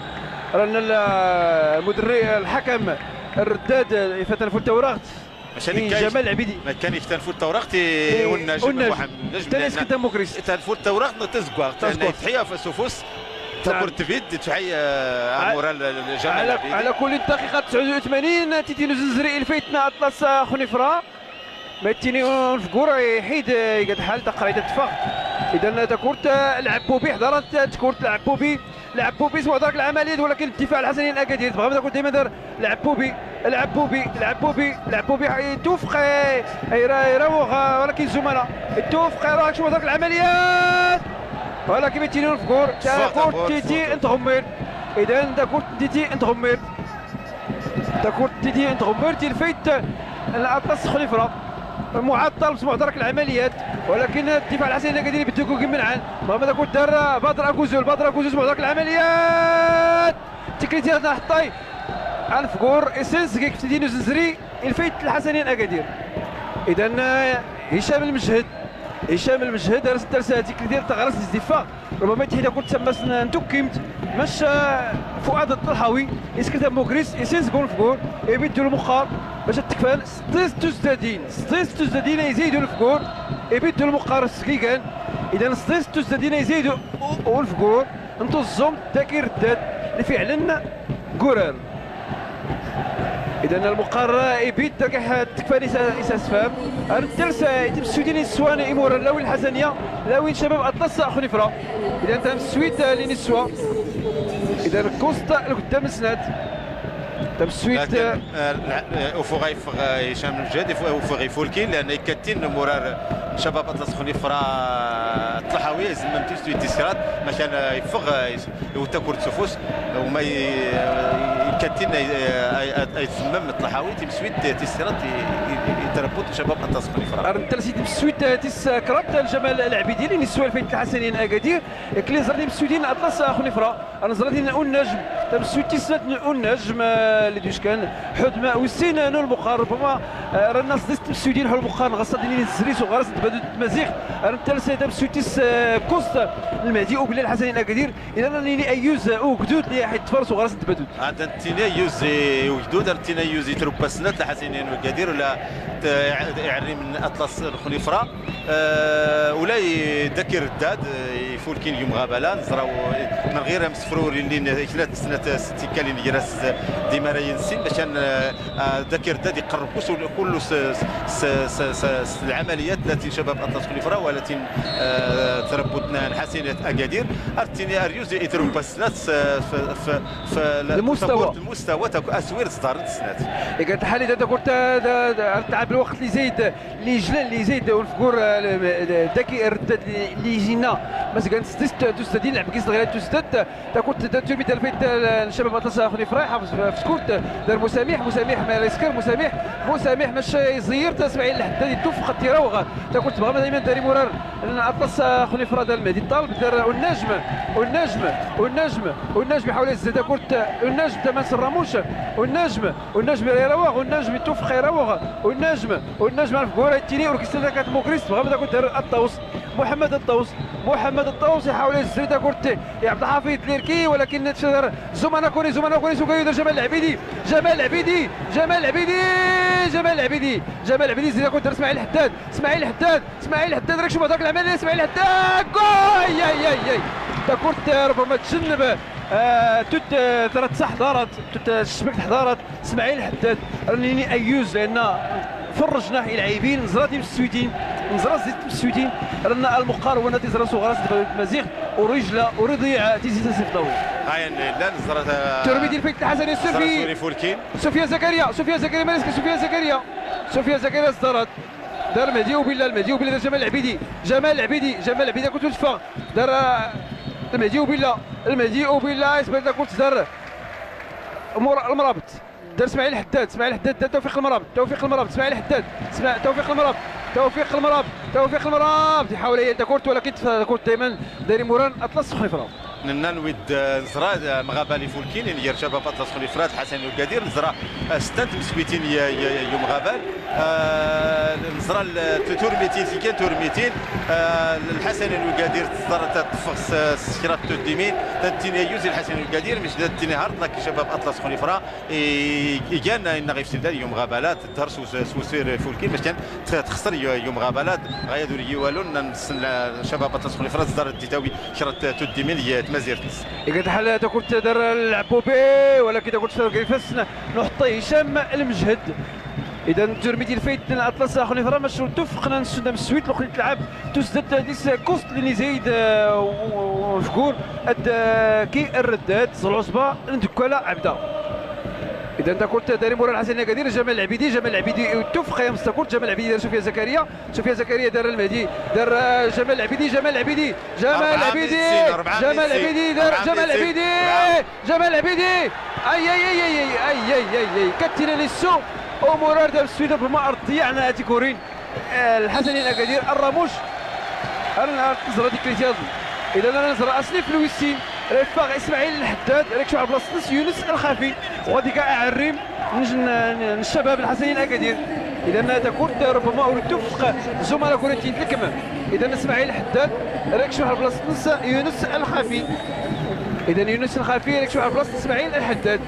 ran l-, lmuderri, lḥakam, Rreddad, ifa tanfult tawraɣt. عشان إيه، كاين جمال العبيدي. ما كان يختلفوا التوراق تي إيه، والنجم والنجم. محمد النجم، تاني لأن يسكت ديموكريس. تنفوا التوراق نتزقوا. تزقوا. تحية فسوفوس. نعم. تكور تبيد، تحية، آه، على، مورال جمال على، العبيدي. على كل دقيقة تسعود وثمانين، تيتينو زنزري الفيتنا أطلس، آه، خنفرة. متيني فقور يحيد، آه، يقعد حال دقيقة تفاق. إذا تكورت، آه، العبوبي، حضرت، آه، تكورت العبوبي. لعبوبي سمع دارك العمليات، ولكن الدفاع الحسني الأكادير. بغا ما تكون دايمًا دار العبوبي، العبوبي، العبوبي، العبوبي، يتوفق، آه، يرا-، يراوغ، آه، ولكن الزملاء. يتوفق، يراوغ، شوف دارك العمليات. ولكن متيني فقور، تفاق، تكورت تفاق، تيتي تفاق. انت غمير. إذا تكورت تيتي انت غمير. تكورت تيتي انت غمرتي الفيت الأطلس خليفرة. معطل بسبب درك العمليات، ولكن الدفاع الحسني اللي قادر يبدو كوكي من عن. ماما تكورت دار بدر أكوزول، بدر أكوزول بسبب درك العمليات. تكريتي هذا حطاي. الفقور إسنس كيك تيدينو زنزري الفيت الحسني أكادير. إذا، آه، هشام المجهد، هشام المجهد راه ترساتي كريتي تغرس الدفاع. ربما يتحيد كنت تسمى سن-، نتوكيمت. مش، آه، فؤاد الطلحاوي، يسكت موكريس، يسيس جول في جول، يبيدو المقار، باش تكفان، ستيس توزدادين، ستيس توزدادين يزيدو الفقور، يبيدو المقار السكيكان. إذا ستيس توزدادين يزيدو والفقور، انتو الزوم داكي رداد، اللي فعلًا قرار. إذا المقار إبيت تركح تكفاني إسا-، إساسفام. أرتلس يتم السويدين السوان إمورا لاوي الحسنية، لاوي شباب أطلس أخو نفرة. إذا أنت السويد لين السوا. إذا كوستا لقدام السنات. تم السويد. لكن، آه، لا، آه، أوفو غيفغ، آه، هشام المجهد، أوفو، أوفو غيفولكين، لأن يكتين مرار شباب أطلس أخو نفرة، آه، الطلحاوية، يزمم تيس سويد تيسيرات، ما كان، آه، يفغ، آه، يس-، وتاكل تسوفوس، وما ي-، يكتين، آه، آه، آه، يزمم الطلحاوي، تيم سويد تيسيرات، ي-، ي-، يتربط شباب أطلس أخو نفرة. أرنتل سيدي السويد تيس كرات الجمال العبيدي، لين السوال فايت الحسنين أكادير، كلي زردي مسويدين أطلس أخو نفرة. أنا زرتين أون نجم، تم سويتي سنة أون نجم، آه، اللي دوش كان حد ما وسين نو المقار، ربما، آه، رانا صديت مسويدين حول المقار، غصة ديني الزريس وغرس تبادل مزيغ، رانا تلسي تم سويتي س-، آه، كوست المهدي وبلال حسنين أكادير، إذا راني أيوز، آه، وجدود لي حيت فرس وغرس تبادل. هذا التيني يوزي وجدود، التيني يوزي تروبا سنة لحسنين أكادير ولا ت-، يعري من أطلس الخنيفرة. آه، ولا يذكر الداد، آه، يفول كين يوم غابلان، زراو، آه، من غير مسفرور اللي ن-، كنا سنة ستيكالين جراس ديما راه ينسين، باش أن، آه، آه، ذكر الداد يقرب كل، كل س-، س-، س-، س-، س-، العمليات التي شباب أطلس خليفرة والتي، آه، تربطنا حسينة أكادير، أرتيني أريوز يتربى السنات، آه، ف-، ف-، ف-، لا، المستوى. تطور المستوى تاكو أسوير صدارت السنات. إيه، قالت حالي دا، دا كنت، دا، دا، تعب الوقت اللي زايد. لي جلال لي زيد ونفقور، آه، ل-، ل-، داكي الرداد لي، لي جينا. مزقان ستيست دوست دين لعب كيس الغير دوست. تاكوت دا تورمي دا الفيت، آه، الشباب أطلس أخوني فراي حافظ في، في سكورت. دار مسامح، مسامح ما يسكر، مسامح، مسامح مش يزير، تسمعي لحد دي توفق التيراوغ. تاكوت بغا دايمًا داري مرار. أطلس أخوني فرا دا المهدي الطالب، دار والنجم، والنجم، والنجم، والنجم يحاول يزيد كورت، والنجم تماس الراموش، والنجم، والنجم يراوغ، والنجم يتوفق يراوغ، والنجم، والنجم عرف كورة يتيني وركز لك موكريس، بغا بدا كنت دار الطوس، محمد الطوس، محمد الطوس يحاول يزري دا كورتي، يا عبد الحفيظ ليركي، ولكن تشهر زومانا كوري، زومانا كوري، سوكا يدير جمال العبيدي، جمال العبيدي، جمال العبيدي، جمال العبيدي، جمال العبيدي، زيد كورة دار اسماعيل حداد، اسماعيل حداد، اسماعيل حداد، راك شوف هضرك العملية، اسماعيل حداد، جول! ياي، ياي، ياي. دا كورت، آه، ربما تجنب، آه، توت، آه، ثلاث صح دارت، توت، آه، شبكت حضارت. اسماعيل حداد، راني أيوز، لأن فرجنا اللاعبين، نزراتي مسويدين، نزرات زيت مسويدين، رانا المقاربة نتي زرا صغرى زيت مزيغ، ورجلة، ورضيعة، تيزي تسيف ضوي. هاي لا، نزرات، آه، ترميدي الفيت الحسني، زرا سوري. سوري فولكين. سفيان زكريا، سفيان زكريا، مالك سفيان زكريا. سفيان زكريا زدارت. دار المهدي وبيلا، المهدي وبيلا، دار جمال العبيدي، جمال العبيدي، جمال العبيدي، كنت وجفة. دار، آه، المهدي وبيلا، المهدي وبيلا، يسبق لك كنت دار. مور-، المرابط. دار اسماعيل حداد، اسماعيل حداد، دار توفيق المرابط، توفيق المرابط، اسماعيل حداد، اسماع-، توفيق المرابط، توفيق المرابط، توفيق المرابط، يحاول يلتا كورت، ولكن تف-، كورت دايمًا دايري موران أطلس خليفرة. Nnan wid, eh, nẓra, eh, mɣabal ifulkin, n ger cabab Aṭlas Xnifra d Lḥasanin Agadir, nẓra, eh, stant tmswitin i, i, i umɣabal, eh, nẓra l-, t-, turmitin, tikan turmitin, eh, Lḥasanin Agadir tẓra ttffɣ s, s kra n tuddimin, da ttini ayyuz i Lḥasanin Agadir, mec da ttini harḍ lak cabab Aṭlas Xnifra, i, igan inna ɣif sildal i umɣabal, tḍher s, s uswir ifulkin, mec kan t-, txṣr i, i umɣabal, ɣaya d ur iwalun, nnan s, n, cabab Aṭlas Xnifra tẓra d-idawi kra n tuddimin i tmazirt-ns. Iga lḥal takurt dar Lɛebbubi, walakin takurt ftar grifas n uḥeṭṭay Hicam Lmejhed. Idan turmit i lfayt n Aṭlas Xnifra, mec ur tufqn n sunda mswit, luqn tlɛab tusdat dis kust lni zayd, eh, u, u, fgur ad, eh, ki rrddad ẓ lɛuṣba n dkkala ɛebda. Idan takurt dar imura Lḥasanin Agadir, Jamal Lɛbidi, Jamal Lɛbidi ur tufq, yamẓ takurt, Jamal Lɛbidi dar Sufyan Zakariya, Sufyan Zakariya dar Lmehdi, dar, eh, Jamal Lɛbidi, Jamal Lɛbidi, Jamal Lɛbidi, Jamal Lɛbidi, dar Jamal Lɛbidi, Jamal Lɛbidi. Ay, ay, ay, ay, ay, ay, ay, ay, ay. Kattini nissu umurar da mswit, rbbama ar tḍeyyaɛ n tikurin, eh, Lḥasanin Agadir, Rramuc. Ar, ar tẓra tikkelt yaḍn. Idan ar nẓra asnifl wis sin. Ra iffeɣ Ismaɛil Lḥeddad, ra ikcmeɛ ɣer blasṭ-ns Yunes Lxafi. Ɣad iga aɛerrim n, n, n ccabab Lḥasanin Agadir. Idan takurt rbbama ur tufq zzumana kurin tin tlkm. Idan Ismaɛil Lḥeddad, ra ikcmeɛ ɣer blasṭ-ns Yunes Lxafi. Idan Yunes Lxafi, ra ikcmeɛ ɣer blasṭ-ns Ismaɛil Lḥeddad.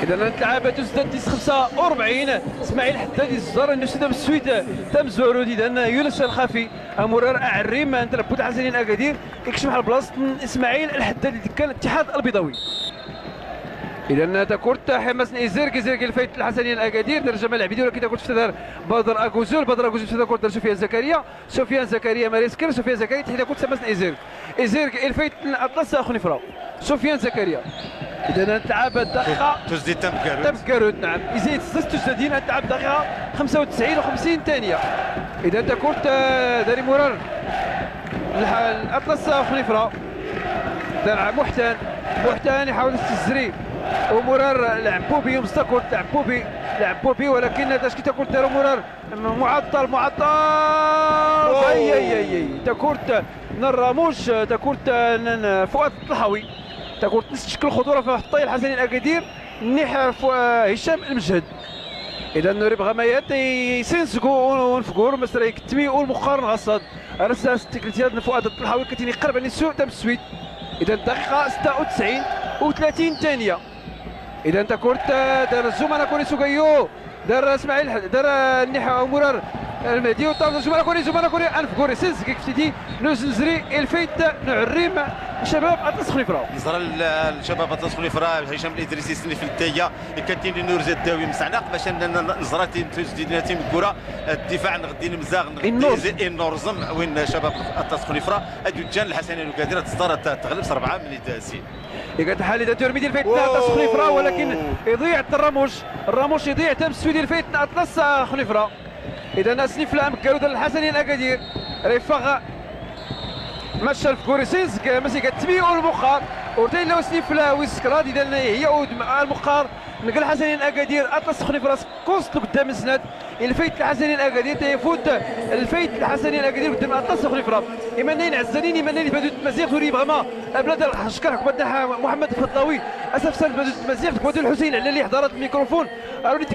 Idan tlɛab tusdat dis xemsa u rbɛin. Ismaɛil Lḥeddad iẓẓar nnan s tamswit tamzwarut, idan Yunes Lxafi. Amurar aɛerrim n tṛabbut Lḥasanin Agadir, ikcmeɛ ɣer blasṭ n Ismaɛil Lḥeddad i dkkan Lttiḥad Lbiḍawi. Idan takurt ḥimas n izirg, izirg i lfayt n Lḥasanin Agadir, dar Jamal Lɛbidi, walakin takurt ftar dar Badr Aguzul, Badr Aguzul ftar takurt dar Sufyan Zakariya, Sufyan Zakariya mar iskr, Sufyan Zakariya tḥi takurt ḥimas n izirg. Izirg i lfayt n Aṭlas Xnifra. Sufyan Zakariya. Idan tlɛab ddaqiqa. Tusdidt tamggarut. Tamggarut, naɛam. Iza tusdidt tusdidt, tlɛab ddaqiqa xemsa u tesɛin u xemsin tanya. Idan takurt, eh, dar imurar n Aṭlas Xnifra. Dar Muḥtan. Muḥtan iḥawl ad s-izri umurar Lɛebbubi, yumẓ takurt Lɛebbubi. Lɛebbubi, walakin tacki takurt dar umurar Muɛeṭṭal, Muɛeṭṭal! Ay, ay, ay, ay. Takurt n Rramuc, takurt n, n Fuad Ṭelḥawi. Takurt tcekkel lxuṭura f uḥeṭṭay Lḥasanin Agadir, nniḥ Fu-, Hicam Lmejhed. Idan ur ibɣa ma yat, isinzeg u, u, unefgur, masra iktmi u lmuqqar n ɣaṣṣad. Ar ass-a s tikkelt yaḍn Fuad Ṭelḥawi kattini iqqarb ad nissu tamswit. Idan ddaqiqa setta u tesɛin u tlatin tanya. Idan takurt, eh, dar zzumana kurin s ugayyu. Dar Ismaɛil, dar, eh, nniḥ umurar Lmehdi u ṭṭaf zzumana kurin, zzumana kurin, anefgur isinzeg i kftiti n uzenzri i lfayt n uɛerrim n cabab Aṭlas Xnifra. Nẓra l-, l-cabab Aṭlas Xnifra, Hicam Lidris isnifl tayya, kattini ur zad dawi msɛnaq, bac ad n-, n-, nẓra tim-, tusdidt timggura, eh, ddifaɛ n ɣeddin mzaɣ, n ɣeddin innurzm, innurzm, win cabab Aṭlas Xnifra, ad uǧǧan Lḥasanin Agadir, ad tẓar, ad t-, tɣleb s rbɛa mlidasin. Iga lḥal idan turmit i lfayt n Aṭlas Xnifra, walakin iḍiɛ Rramuc. Rramuc iḍiɛ tamswit i lfayt n Aṭlas Xnifra. Idan asnifl amggaru dar Lḥasanin Agadir. Ra iffeɣ mac alefgur isinzeg, mas iga tmi u lmuqqar. Ur ta illa usnifl wis kraḍ, idan ihya udem almuqqar n Lḥasanin Agadir, Aṭlas Xnifra. Kuẓt lqeddam n snat, i lfayt n Lḥasanin Agadir, tayafut, lfayt n Lḥasanin Agadir, qeddam Aṭlas Xnifra. Imannayen ɛezzanin, imannayen n tmazut n tmaziɣt, ur ibɣa ma, abla da lxeckeṛ, ḥekmat Muḥemmed Lfaḍlawi, asafsar n tmazut n tmaziɣt, ḥekmat Lḥusayn Ɛellali, ḥḍarat lmikrufun, aruni